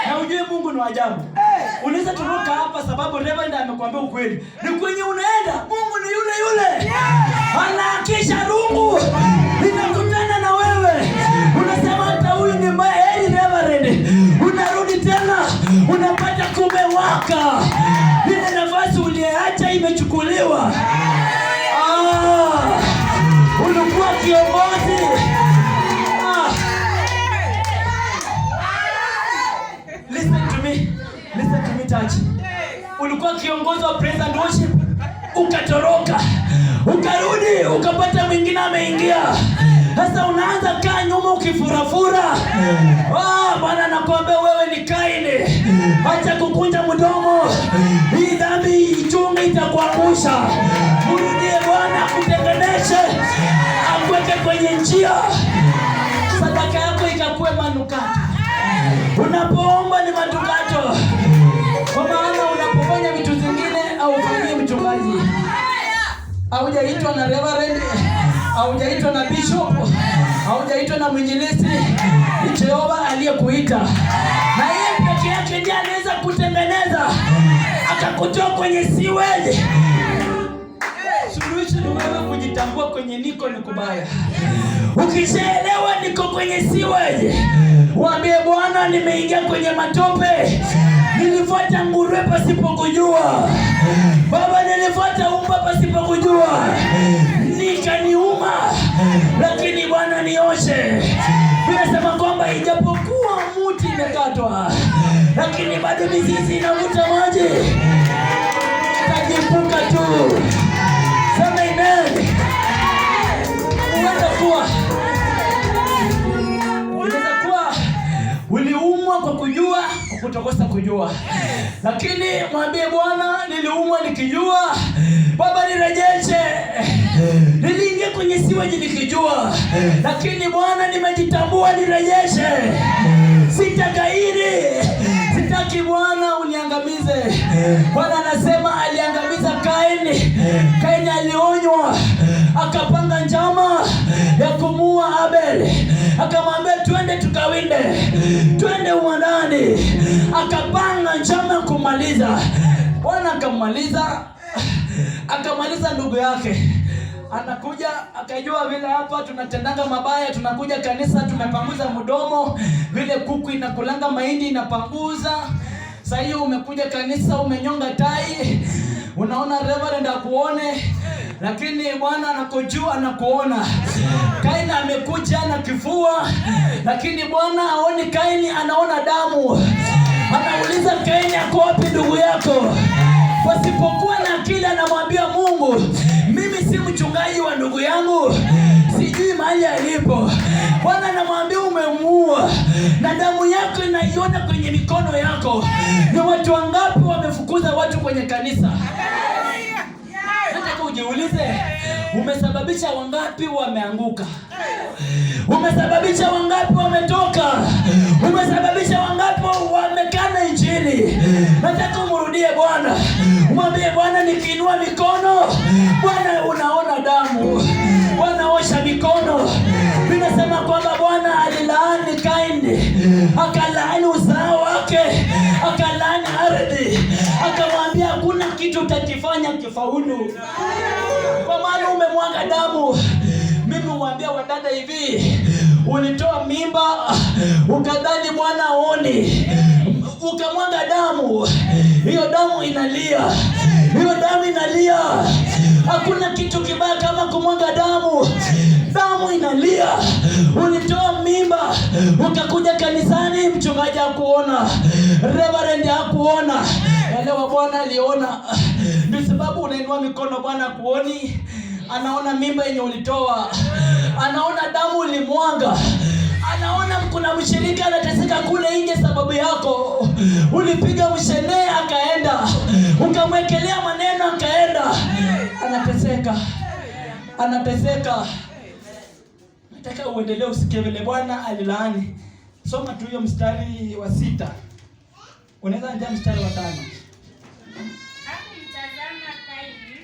Na ujue Mungu ni wa ajabu. Hey. Unaweza turuka hapa sababu reverend amekwambia ukweli. Ni kwenye unaenda, Mungu ni yule yule. Anaakisha rungu linakutana na wewe. Unasema hata huyu ni mbaya, heri reverend. Unarudi tena unapata kumewaka. Ile nafasi uliyeacha imechukuliwa. Ah, ulikuwa kiongozi. Ah. Listen to me. Listen to me, church. Ulikuwa kiongozi wa praise and worship, ukatoroka, ukarudi, ukapata mwingine ameingia. Sasa unaanza kaa nyuma ukifurafura. Ah, Bwana anakuambia wewe ni Kaini. Acha kukunja mdomo. Hii dhambi ichunge itakuangusha. Mrudie Bwana akutengeneshe, akuweke kwenye njia. Sadaka yako ikakuwe manukato. Unapoomba ni manukato, kwa maana unapofanya vitu zingine aufanyie mchungaji. Haujaitwa na reverend, haujaitwa na bishop, haujaitwa na mwinjilisti. Ni Jehova aliyekuita, na yeye peke yake ndiye anaweza kutengeneza akakutoa kwenye sewage. Suluhisho ni wewe kujitambua kwenye niko ni kubaya. Ukishaelewa niko kwenye sewage, waambie Bwana, nimeingia kwenye matope, nilifuata nguruwe pasipo kujua. Baba, nilifuata umba pasipo kujua, nikaniuma, lakini Bwana nioshe. Vinasema kwamba ijapokuwa muti imekatwa, lakini bado mizizi inavuta maji, itajipuka tu. Sema amen. Unaweza kuwa uliumwa kwa kujua, kwa kutokosa kujua, lakini mwambie Bwana, niliumwa nikijua, Baba nirejeshe. Niliingia kwenye sewage nikijua, lakini Bwana nimejitambua, nirejeshe. Sitagairi, sitaki Bwana uniangamize. Bwana anasema aliangamiza Kaini. Kaini alionywa, akapanga njama ya kumuua Abel, akamwambia twende tukawinde, twende uwandani. Akapanga njama ya kumaliza. Bwana akamaliza, akamaliza ndugu yake. Anakuja akajua vile hapa tunatendanga mabaya, tunakuja kanisa tumepanguza mdomo, vile kuku inakulanga mahindi inapanguza. Sasa hiyo umekuja kanisa umenyonga tai, unaona reverend akuone, lakini Bwana anakujua, anakuona. Kaini amekuja na kifua, lakini Bwana haoni Kaini, anaona damu. Anauliza Kaini, ako wapi ndugu yako? Pasipokuwa na akili anamwambia Mungu, mimi si mchungaji wa ndugu yangu, sijui mahali alipo. Bwana anamwambia umemuua na damu yako inaiona kwenye mikono yako. Ni watu wangapi wamefukuza watu kwenye kanisa? Nataka ujiulize, umesababisha wangapi wameanguka? Umesababisha wangapi wametoka? Umesababisha wangapi wamekana Injili? Nataka umrudie Bwana, umwambie Bwana, nikiinua mikono Bwana Umefaulu, kwa maana umemwaga damu. Mimi huambia wadada hivi, ulitoa mimba ukadhani Bwana aoni, ukamwaga damu, hiyo damu inalia, hiyo damu inalia. Hakuna kitu kibaya kama kumwaga damu, damu inalia. Ulitoa mimba ukakuja kanisani, mchungaji hakuona, reverend hakuona, elewa Bwana aliona. Ndio sababu unainua mikono, Bwana hakuoni, anaona mimba yenye ulitoa, anaona damu ulimwaga, anaona kuna mshirika anateseka kule nje sababu yako. Ulipiga mshenee akaenda, ukamwekelea maneno akaenda, anateseka, anateseka. Nataka uendelee usikie vile Bwana alilaani. Soma tu hiyo mstari wa 6, unaweza anzia mstari wa 5. Hakumtazama Kaini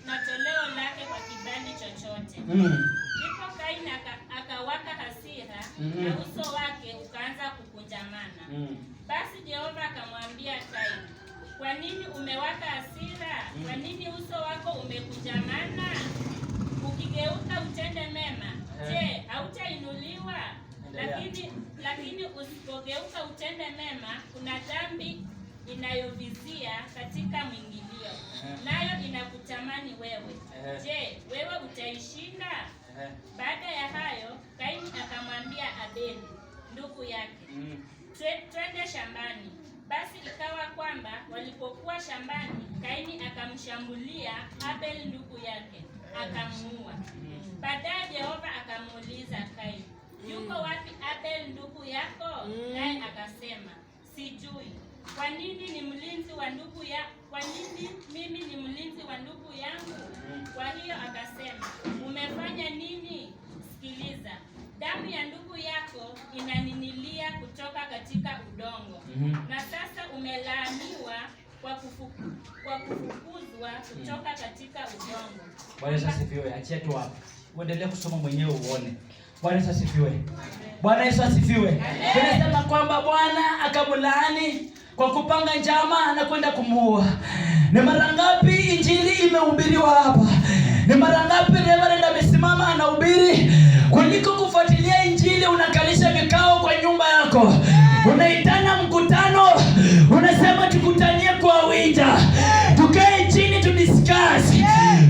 na toleo lake kwa kibali chochote. Ndipo Kaini akawaka hasira na uso wake ukaanza kukunjamana. Basi Jehova akamwambia Kaini, kwa nini umewaka hasira? Kwa nini uso wako umekunjamana? Ukigeuka utende mema, je, hautainuliwa? Endelea. Lakini usipogeuka utende mema, kuna dhambi inayovizia katika mwingilio, nayo inakutamani wewe. Je, wewe utaishinda? Baada ya hayo, Kaini akamwambia Abeli ndugu yake, twende shambani. Basi ikawa kwamba walipokuwa shambani, Kaini akamshambulia Abel ndugu yake, akamuua. Baadaye Jehova akamuuliza Kaini, yuko wapi Abel ndugu yako? Naye akasema, sijui. Kwa nini mimi ni mlinzi wa ndugu yangu? Kwa hiyo akasema, umefanya nini? Sikiliza, damu ya ndugu yako inanililia kutoka katika udongo. Na sasa umelaaniwa kwa kufukuzwa kutoka katika udongo. Bwana Yesu asifiwe. Achia tu hapo. Uendelee kusoma mwenyewe uone. Bwana Yesu asifiwe. Bwana Yesu asifiwe. Tunasema kwamba Bwana akamlaani kwa kupanga njama na kwenda kumuua. Ni mara ngapi injili imehubiriwa hapa? Ni mara ngapi reverend amesimama anahubiri? Kuliko kufuatilia injili, unakalisha vikao kwa nyumba yako, unaitana mkutano, unasema tukutanie kwa winja, tukae chini tudiscuss,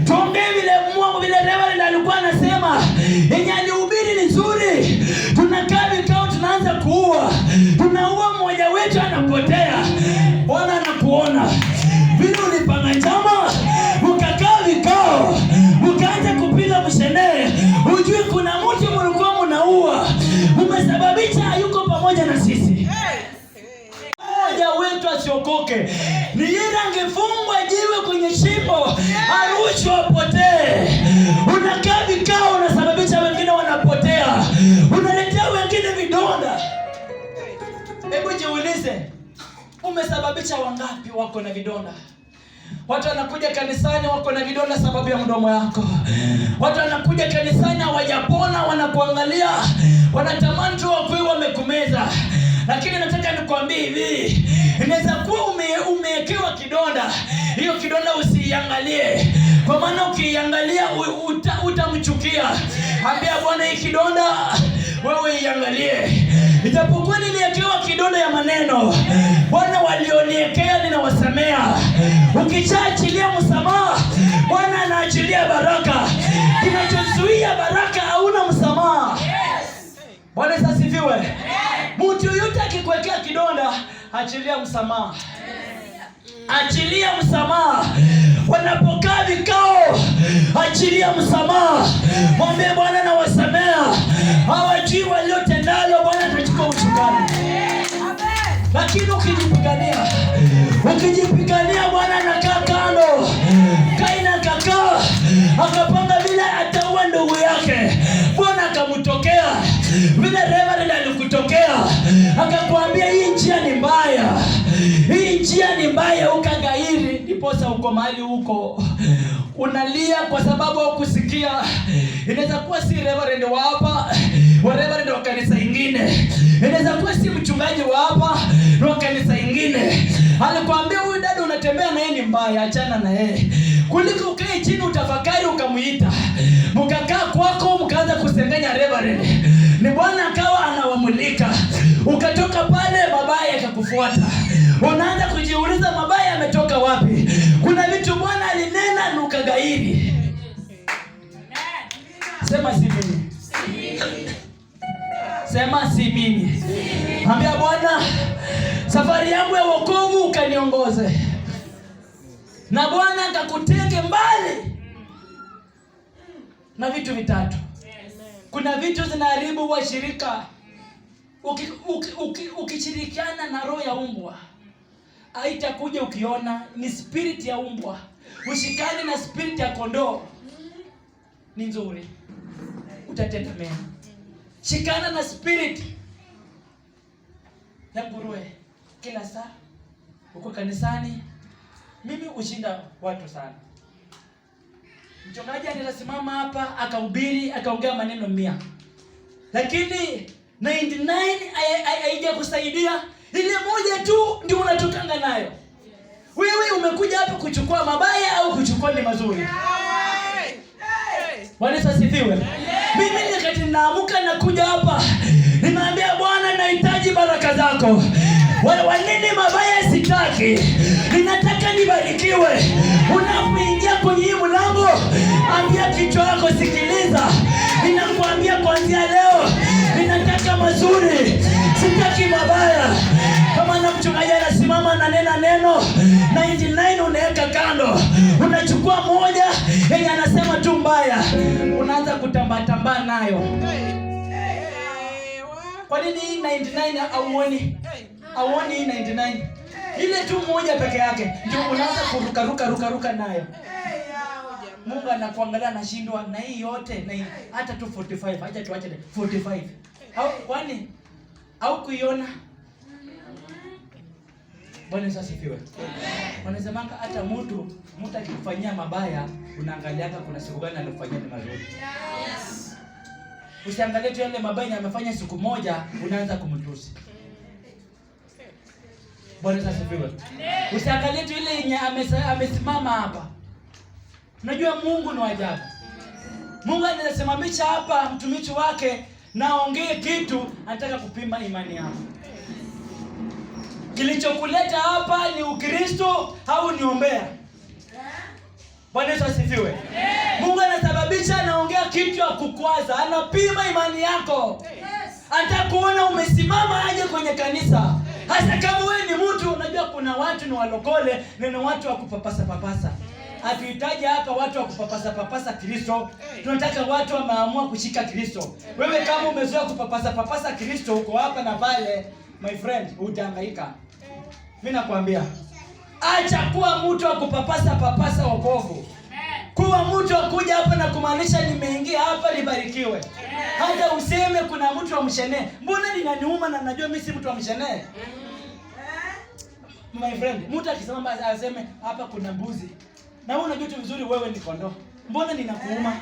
tuongee vile Mungu, vile reverend alikuwa anasema, yenye alihubiri ni nzuri. Tunakaa vikao, tunaanza kuua, tunaua, mmoja wetu anapotea. Bwana anakuona vile ulipanga njama, ukakaa vikao, ukaanza kupiga mshenee, hujui kuna mtu mlikuwa mnaua, umesababisha hayuko pamoja na sisi. Mmoja wetu asiokoke, ni yeye angefungwa jiwe kwenye shimo, arushwe apotee. Unakaa vikao, unasababisha wengine wanapotea, unaletea wengine vidonda. Hebu jiulize, umesababisha wangapi wako na vidonda? Watu wanakuja kanisani wako na vidonda sababu ya mdomo yako. Watu wanakuja kanisani hawajapona, wanakuangalia, wanatamani tu wakuwe wamekumeza. Lakini nataka nikwambie hivi, inaweza kuwa umewekewa kidonda, hiyo kidonda usiiangalie, kwa maana ukiiangalia utamchukia. Ambia Bwana, hii kidonda wewe iangalie. Ijapokuwa niliwekewa kidonda ya maneno, Bwana, walioniwekea ninawasamea. Ukishaachilia msamaha, Bwana anaachilia baraka. Kinachozuia baraka, hauna msamaha. Bwana Yesu asifiwe. Mtu yoyote akikuwekea kidonda, achilia msamaha. Achilia msamaha. Wanapokaa vikao, achilia msamaha. Mwambie Bwana nawasamea, hawajui waliotendalo. Bwana atachukua usukani. Lakini ukijipigania, Bwana anakaa kando. Kaini akakaa akapanga vile ataua ndugu yake. Bwana akamtokea vile reverend alikutokea, akakwambia hii njia ni mbaya, hii njia ni mbaya, ukagairi. Ndiposa uko mahali huko unalia kwa sababu hukusikia. Inaweza kuwa si reverend wa hapa, wa reverend wa kanisa ingine, inaweza kuwa si mchungaji wa hapa wa kanisa ingine. Alikwambia huyu dada unatembea na yeye ni mbaya, achana na yeye. Kuliko ukae chini utafakari ukamuita, mkakaa kwako mkaanza kusengenya reverend, ni Bwana akawa anawamulika, ukatoka pale mabaya yakakufuata, unaanza kujiuliza mabaya yametoka wapi? Kuna vitu Bwana alinena na ukagairi. Sema si mimi. Sema si mimi. Ambia Bwana, safari yangu ya wokovu ukaniongoze, na Bwana akakutenge mbali na vitu vitatu. Kuna vitu zinaharibu washirika. Ukishirikiana na roho ya umbwa haitakuja ukiona ni spirit ya umbwa. Ushikane na spirit ya kondoo ni nzuri, utatenda mema. Shikana na spirit ya nguruwe kila saa, uko kanisani. Mimi hushinda watu sana. Mchungaji anaweza simama hapa akahubiri akaongea maneno 100, lakini 99 haijakusaidia. Ile moja tu ndio unatokanga nayo. Wewe umekuja hapa kuchukua mabaya au kuchukua ni mazuri? Bwana Yesu asifiwe. Mimi wakati ninaamka nakuja hapa, nimeambia Bwana nahitaji baraka zako. Wanene mabaya sitaki, ninataka nibarikiwe. Unapoingia kwenye hii mlango, ambia kichwa yako, sikiliza, ninakuambia kuanzia leo ninataka mazuri, sitaki mabaya. Kama na mchungaji anasimama ananena neno 99 unaweka kando, unachukua moja yenye anasema tu mbaya, unaanza kutambatambaa nayo. Kwa nini hii 99 hauoni? Hauoni hii 99? Ile tu moja peke yake ndio unaanza kuruka ruka ruka ruka nayo. Mungu anakuangalia anashindwa na hii yote na hii, hata tu 45, acha tuache 45. Au kwani au kuiona? Bwana Yesu asifiwe. Wanasemanga hata mtu akikufanyia mabaya unaangalianga kuna siku gani alikufanyia ni mazuri. Yes. Usiangalie tu yale mabaya amefanya siku moja unaanza kumtusi. Bwana Yesu asifiwe. Usiangalie tu ile yenye amesimama hapa. Unajua Mungu ni ajabu. Mungu anasimamisha hapa mtumishi wake na aongee kitu, anataka kupima imani yako. Kilichokuleta hapa ni Ukristo au ni ombea? Bwana Yesu asifiwe. Mungu anasababisha anaongea kitu ya kukwaza, anapima imani yako. Anataka kuona umesimama aje kwenye kanisa. Hasa kama wewe ni mtu, unajua kuna watu ni walokole na ni watu wa kupapasa papasa. Hatuhitaji hapa watu wa kupapasa papasa Kristo. Tunataka watu wameamua kushika Kristo. Wewe kama umezoea kupapasa papasa Kristo uko hapa na pale, my friend, utahangaika. Mimi nakwambia, acha kuwa mtu wa kupapasa papasa wokovu. Kuwa mtu wa kuja hapa na kumaanisha nimeingia hapa nibarikiwe. Hata useme kuna mtu wa mshenee. Mbona ninaniuma na najua mimi si mtu wa mshenee? My friend, mtu akisimama aseme hapa kuna mbuzi. Na wewe unajua tu vizuri wewe ni kondoo. Mbona ninakuuma?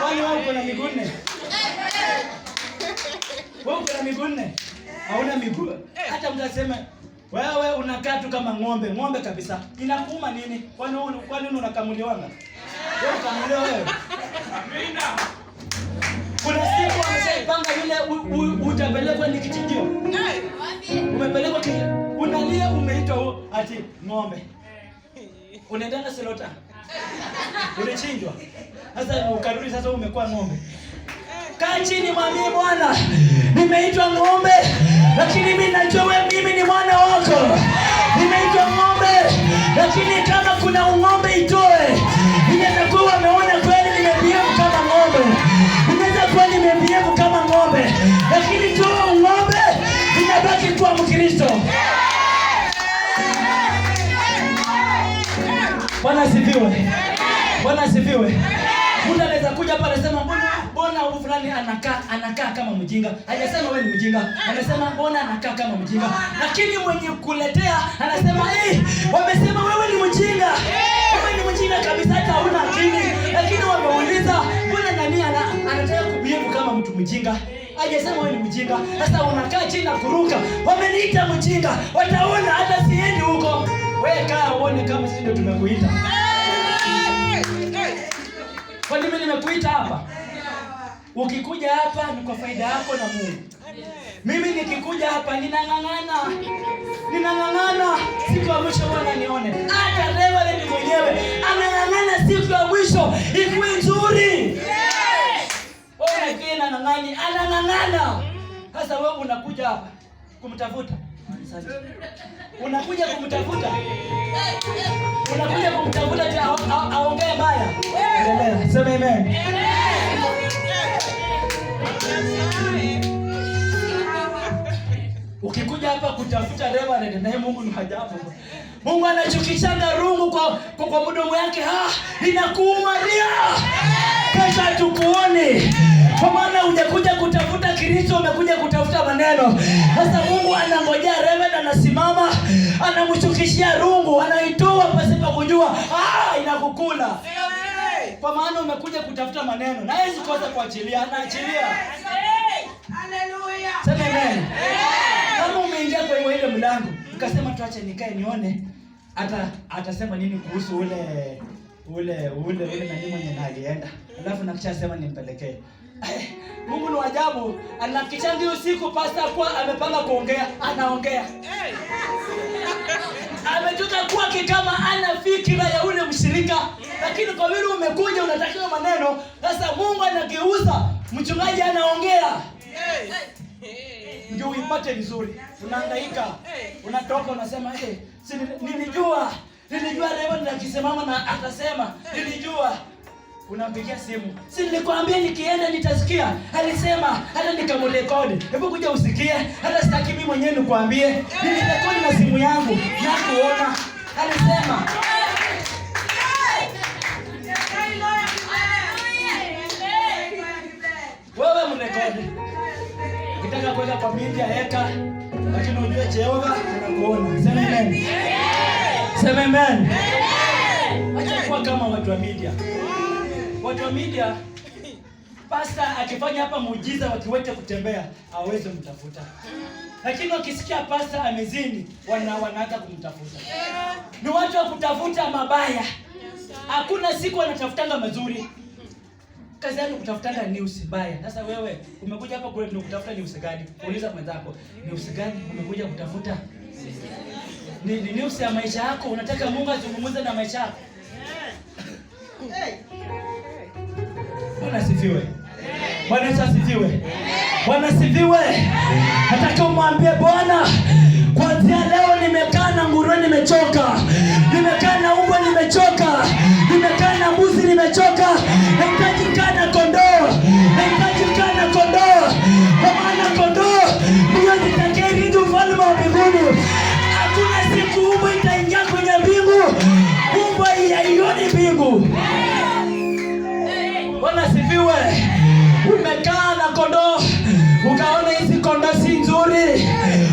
Kwani wewe uko na miguu nne? Wewe uko na miguu nne? Hauna miguu. Hata mtu aseme wewe unakaa tu kama ng'ombe, ng'ombe kabisa. Inakuuma nini? Kwani wewe kwani unakamuliwanga? Wewe ukamuliwa wewe? Amina. Kuna siku ameshaipanga yule utapelekwa ni kichinjio. Umepelekwa kichinjio. Unalia umeitwa ati ng'ombe. Unaendanga slaughter. Ulichinjwa. Sasa ukarudi sasa umekuwa ng'ombe. Kaa chini mwambie Bwana, nimeitwa ng'ombe, lakini mimi najua wewe mimi ni mwana wako. Nimeitwa ng'ombe, lakini kama kuna ung'ombe itoe. Inaweza kuwa wameona kweli nimebehave kama ng'ombe. Inaweza kuwa nimebehave kama ng'ombe, lakini toa ung'ombe, inabaki kuwa Mkristo. Bwana asifiwe. Bwana asifiwe. Mtu anaweza kuja hapa anasema mbona huyu fulani anakaa kama mjinga. Hajasema wewe ni mjinga. Amesema mbona anakaa kama mjinga. Lakini mwenye kuletea anasema wamesema wewe ni mjinga. Wewe ni mjinga kabisa hata huna akili. Lakini wameuliza mbona nani anataka kubehave kama mtu mjinga. Hajasema wewe ni mjinga. Sasa unakaa chini na kuruka. Wameniita mjinga. Wataona hata siendi huko. Wewe kaa uone kama sisi ndio tumekuita. Kwani mimi nimekuita hapa? Ukikuja hapa ni kwa faida yako na Mungu. Mimi nikikuja hapa ninang'ang'ana, ninang'ang'ana siku ya mwisho Bwana nione. Hata Reverend mwenyewe anang'ang'ana siku ya mwisho ikuwe nzuri. Wewe anang'ang'ani, anang'ang'ana. Sasa wewe unakuja hapa kumtafuta. Unakuja kumtafuta. Unakuja kumtafuta ati aongee baya. Endelea. Sema amen. Ukikuja hapa kutafuta Reverend, naye Mungu ni ajabu. Mungu anachukishanga rungu kwa mdomo yake, inakuuma ria. Kesho hatukuoni. Kwa maana hujakuja kutafuta Kristo, umekuja kutafuta maneno. Sasa Mungu anangojea Reverend anasimama, anamchukishia rungu, anaitoa pasipo kujua. Inakukula. Kwa maana umekuja kutafuta maneno. Na hawezi kosa kuachilia, anaachilia. Hallelujah. Sema amen. Kama umeingia kwa ile mlango, ukasema tuache nikae nione hata atasema nini kuhusu ule ule ule ule nani mwenye na alienda. Alafu nakisha sema nimpelekee. Mungu ni ajabu, anakisha ndio usiku pastor kwa amepanga kuongea, anaongea. Ametoka kwake kama ana fikira ya ule mshirika, lakini kwa vile umekuja unatakiwa maneno, sasa Mungu anageuza, mchungaji anaongea. Ndio uipate vizuri. Unahangaika. Unatoka unasema, si nilijua. Nilijua Reverend akisimama na atasema, nilijua. Unampigia simu. Si nilikwambia nikienda nitasikia. Alisema hata nikamrekodi. Hebu kuja usikie. Hata sitaki mimi mwenyewe nikwambie. Nilirekodi na simu yangu na kuona. Alisema wewe mrekodi. Ukitaka kuweka kwa media weka, lakini ujue Jehova anakuona. Sema amen. Sema amen. Acha kuwa kama watu wa media. Watu wa media, pastor akifanya hapa muujiza wakiwete kutembea, hawezi kumtafuta. Lakini wakisikia pastor amezini, wanaanza kumtafuta. Ni watu wa kutafuta mabaya. Hakuna siku wanatafutanga mazuri. Kazi yao ni kutafutanga news mbaya. Sasa wewe umekuja hapa kule ndio kutafuta news gani? Uliza mwenzako, news gani umekuja kutafuta? Ni news ya maisha yako, unataka Mungu azungumze na maisha yako. Bwana asifiwe. Bwana Yesu asifiwe. Bwana asifiwe. Nataka umwambie Bwana, kuanzia leo nimekaa na nguruwe nimechoka. Nimekaa na umbwa nimechoka. Nimekaa na mbuzi nimechoka. Nahitaji kukaa na kondoo. Nahitaji kukaa na kondoo. Kwa maana kondoo ndio zitakayerithi ufalme wa mbinguni. Hakuna siku umbwa itaingia kwenye mbingu. Umbwa haioni mbingu. Bwana asifiwe. Umekaa na kondoo, ukaona hizi kondoo si nzuri,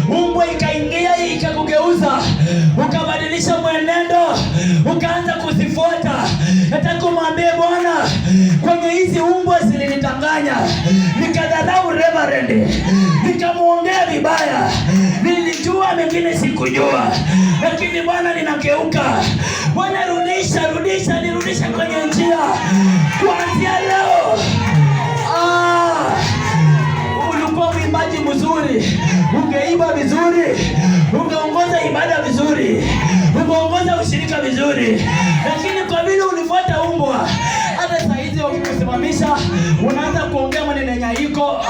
umbwa ikaingia ikakugeuza, ukabadilisha mwenendo, ukaanza kuzifuata. Nataka kumwambia Bwana, kwenye hizi umbwa zilinidanganya, nikadharau Reverend, nikamuongea vibaya, nilijua mengine sikujua, lakini Bwana ninageuka. Bwana rudisha, rudisha, nirudisha kwenye njia kuanzia leo. Ulikuwa mwimbaji mzuri, ungeimba vizuri, ungeongoza ibada vizuri, ungeongoza ushirika vizuri, lakini kwa vile ulifuata umbwa, hata saa hizi wakikusimamisha unaanza kuongea maneno yenye haiko,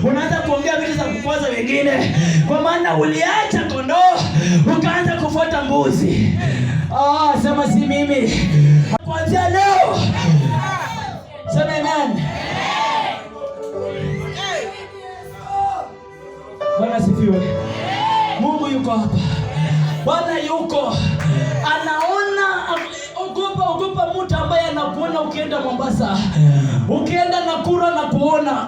unaanza kuongea vitu za kukwaza wengine, kwa maana uliacha kondoo ukaanza kufuata mbuzi. Sema si mimi. Kuanzia leo sema amen. Bwana asifiwe. Mungu yuko hapa. Bwana yuko. Anaona. Ogopa, ogopa mtu ambaye anakuona ukienda Mombasa, ukienda Nakuru na kuona.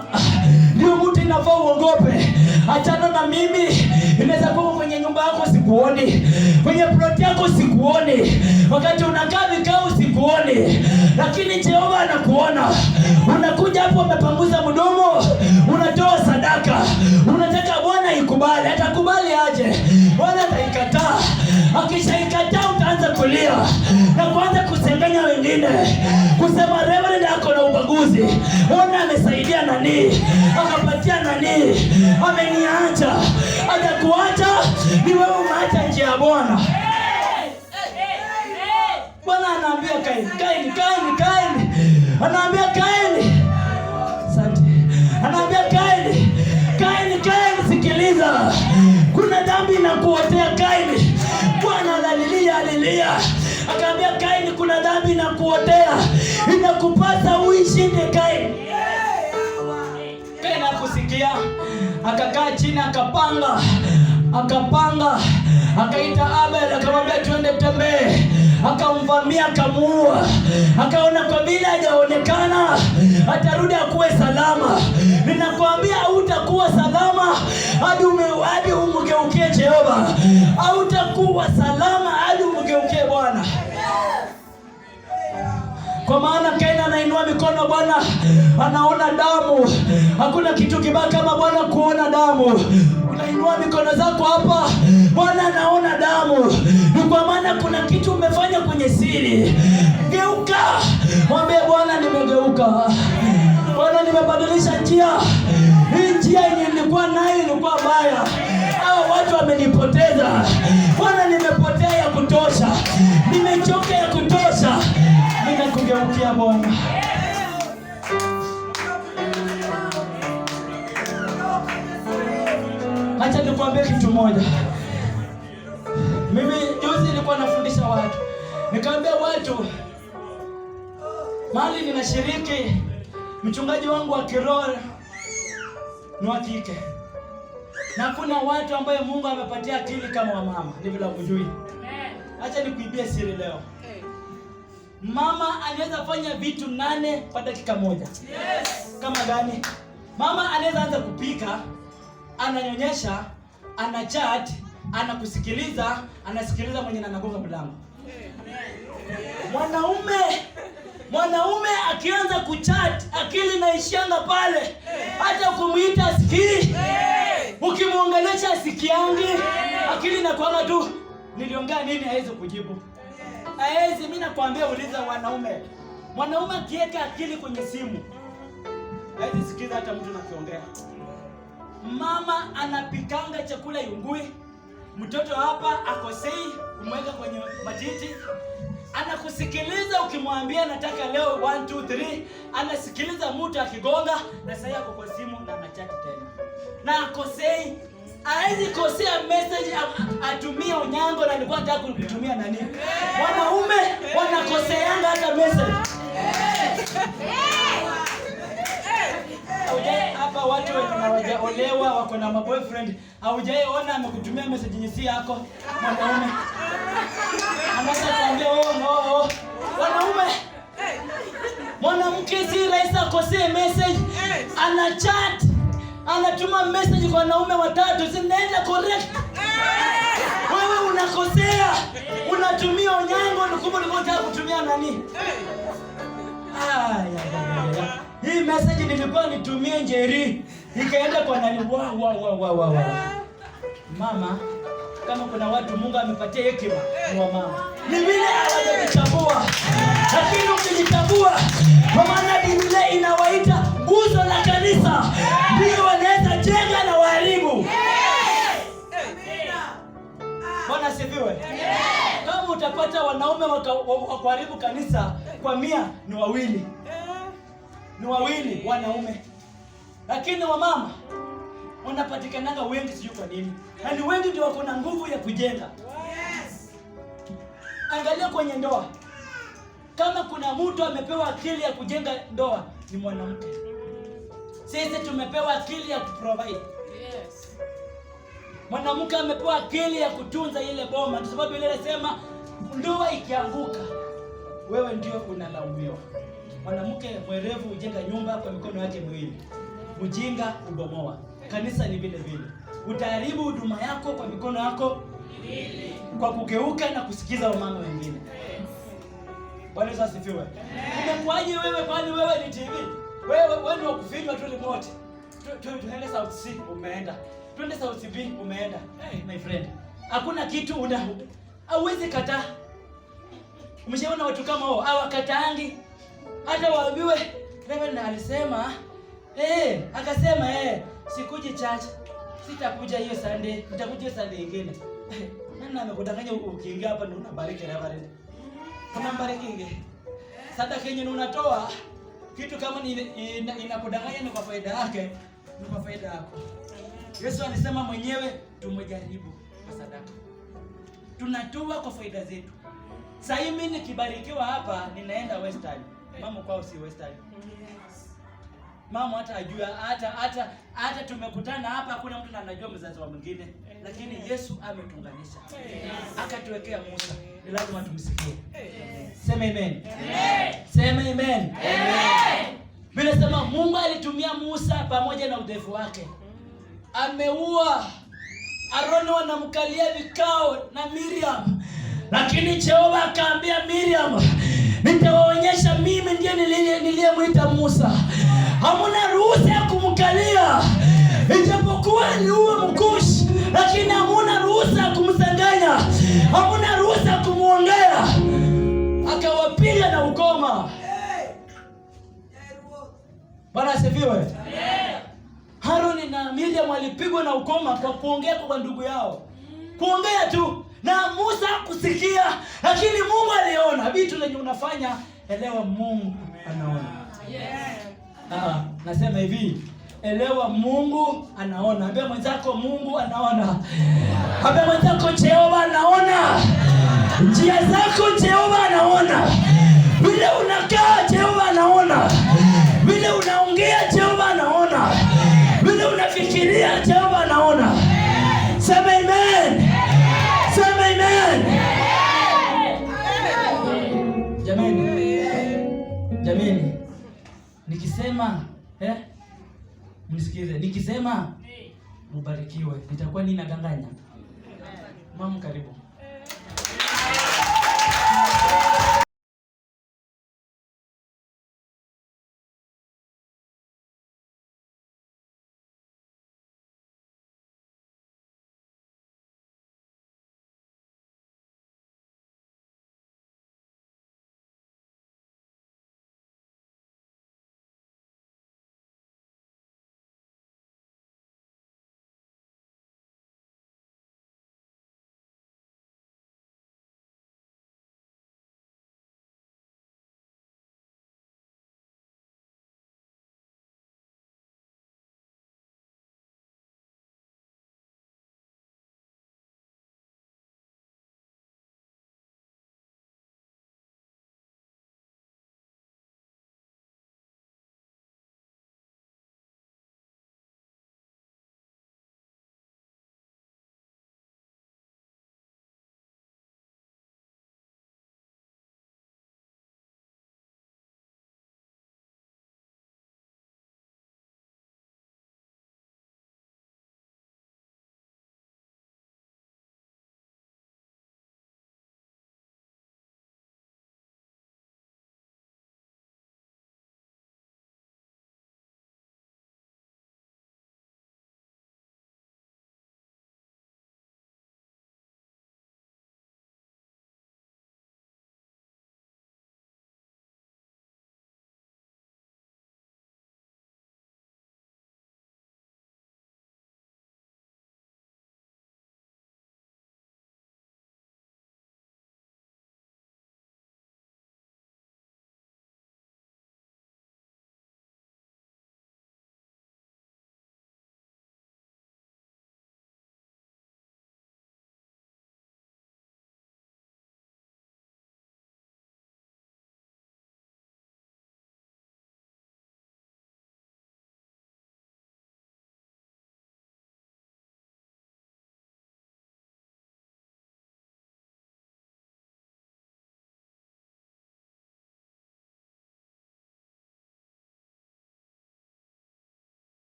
Ndio mtu inafaa uogope. Achana na mimi. Inaweza kuwa kwenye nyumba yako sikuoni, kwenye plot yako sikuoni, wakati unakaa vikao sikuoni, lakini Jehova anakuona. Unakuja hapo umepanguza mdomo, unatoa sadaka, unataka Bwana ikubali. Atakubali aje? Bwana ataikataa. Akishaikataa utaanza kulia na kuanza kusengenya wengine, kusema Reverend ako na mbuzi, ona amesaidia nani, akapatia nani, ameniacha. Hajakuacha, ni wewe umeacha njia ya Bwana. Bwana anaambia Kaini, Kaini, Kaini, Kaini, anaambia Kaini, asante, anaambia Kaini, Kaini, Kaini, sikiliza, kuna dhambi inakuotea Kaini. Bwana analilia, alilia, akaambia Kaini, kuna dhambi inakuotea, inakupasa uishinde Kaini. Kaini hakusikia, akakaa chini, akapanga, akapanga, akaita Abel, akamwambia twende tembee, akamvamia, akamuua. Akaona kwa vile hajaonekana atarudi akuwe salama. Ninakwambia hautakuwa salama hadi umgeukie Jehova. Hautakuwa salama hadi umgeukie Bwana. Kwa maana Kaini anainua mikono, Bwana anaona damu. Hakuna kitu kibaya kama Bwana kuona damu. Unainua mikono zako hapa, Bwana anaona damu. Ni kwa maana kuna kitu umefanya kwenye siri. Geuka, mwambie Bwana, nimegeuka. Bwana, nimebadilisha njia. Hii njia yenye nilikuwa nayo ilikuwa mbaya. Hao watu wamenipoteza. Bwana, nimepotea ya kutosha, nimechoka ya kutosha. Nimekugeukia Bwana. Acha nikwambie kitu moja. Mimi juzi nilikuwa nafundisha watu, nikaambia watu mahali ninashiriki, mchungaji wangu wa kiroho ni wa kike, na kuna watu ambaye Mungu amepatia akili kama wamama, ni vile hamjui. Acha nikuibie siri leo. Mama anaweza fanya vitu 8 kwa dakika moja. Kama gani? Mama anaweza anza kupika, ananyonyesha, ana chat, anakusikiliza, anasikiliza mwenye anagonga mlango. Mwanaume akianza kuchat, akili inaishianga pale. Hata kumuita asikii. Ukimuongelesha asikiangi. Akili inakuanga tu, niliongea nini hawezi kujibu. Haezi. Mimi nakwambia, uliza wanaume. Mwanaume akiweka akili kwenye simu, hawezi sikiza hata mtu anakiongea. Mama anapikanga chakula yungui, mtoto hapa akosei kumweka kwenye matiti, anakusikiliza ukimwambia nataka leo 1 2 3, anasikiliza mtu akigonga, na sasa ako kwa simu na anachat tena, na akosei. Haezi kosea message atumie Onyango na alikuwa anataka kutumia nani. Wanaume wanakoseanga hata message. Haujai hapa watu wenye hawajaolewa wako na maboyfriend, haujaiona amekutumia message yenye si yako mwanaume. Anaweza kuambia oh, no, oh. Wanaume, mwanamke si rahisi akosee message. Ana chat, anatuma message kwa wanaume watatu, zinaenda correct. Wewe unakosea, unatumia Onyango, ni kumbe ulikuwa unataka kutumia nani? Hii message nilikuwa nitumie Njeri, ikaenda kwa nani? Wa, wa, wa, wa, wa, wa. Mama, kama kuna watu Mungu amepatia hekima ni wa mama. Ni vile hawajajitambua. Lakini ukijitambua, kwa maana Biblia inawaita nguzo la kanisa, ndio wanaweza jenga na waharibu. Bwana asifiwe. Kama utapata wanaume wa kuharibu kanisa kwa 100 ni wawili. Ni wawili wanaume. Lakini wamama wanapatikanaga wengi, sijui kwa nini. Na ni wengi ndio wako na nguvu ya kujenga. Angalia kwenye ndoa. Kama kuna mtu amepewa akili ya kujenga ndoa ni mwanamke. Sisi tumepewa akili ya kuprovide. Mwanamke amepewa akili ya kutunza ile boma. Kwa sababu ile inasema ndoa ikianguka wewe ndio unalaumiwa. Mwanamke mwerevu hujenga nyumba kwa mikono yake miwili, mjinga hubomoa. Kanisa ni vile vile. Utaharibu huduma yako kwa mikono yako miwili, kwa kugeuka na kusikiza wamama wengine. Bwana Yesu asifiwe. Umekuaje wewe? Kwani wewe ni TV? Wewe ni wa kufinywa tu remote. Tuende South C umeenda. Tuende South B umeenda. Hey, my friend. Hakuna kitu una hauwezi kataa. Umeshaona watu kama hao hawakataangi. Hata waambiwe Reverend alisema akasema sikuji church. Sitakuja hiyo Sunday, nitakuja hiyo Sunday ingine. Nani amekudanganya ukiingia hapa ndio unabariki Reverend? Unambariki inge. Sadaka yenye unatoa kitu kama inakudanganya ni kwa faida yake, ni kwa faida yako. Yesu alisema mwenyewe tumejaribu kwa sadaka. Tunatoa kwa faida zetu. Sasa mimi nikibarikiwa hapa ninaenda Western. Mama kwao si Western. Mama hata ajua hata tumekutana hapa hakuna mtu anajua mzazi wa mwingine. Lakini Yesu ametuunganisha. Akatuwekea Musa. Ni lazima tumsikie. Sema amen. Sema amen. Bila sema Mungu alitumia Musa pamoja na udhaifu wake. Ameua Aroni, wanamkalia vikao na Miriam. Lakini Jehova akaambia Miriam, nitawaonyesha mimi ndiye niliyemwita Musa. Hamuna ruhusa ya kumkalia. Ijapokuwa aliua Mkushi, lakini hamuna ruhusa ya kumsanganya. Hamuna ruhusa ya kumuongea. Akawapiga na ukoma. Bwana asifiwe. Haruni na Miriam walipigwa na ukoma kwa kuongea kwa ndugu yao. Kuongea tu na Musa kusikia, lakini Mungu aliona. Vitu zenye unafanya, elewa Mungu anaona. Nasema hivi, elewa Mungu anaona. Ambia mwenzako Mungu anaona. Ambia mwenzako Jehova anaona. Njia zako Jehova anaona. Vile unakaa Jehova anaona. Vile unaongea Jehova anaona. Vile unafikiria Jehova anaona. Sema amen. Sema amen. Jamani. Jamani. Nikisema mnisikize. Nikisema mubarikiwe, nitakuwa ninadanganya? Mama karibu.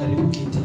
Karibu kiti.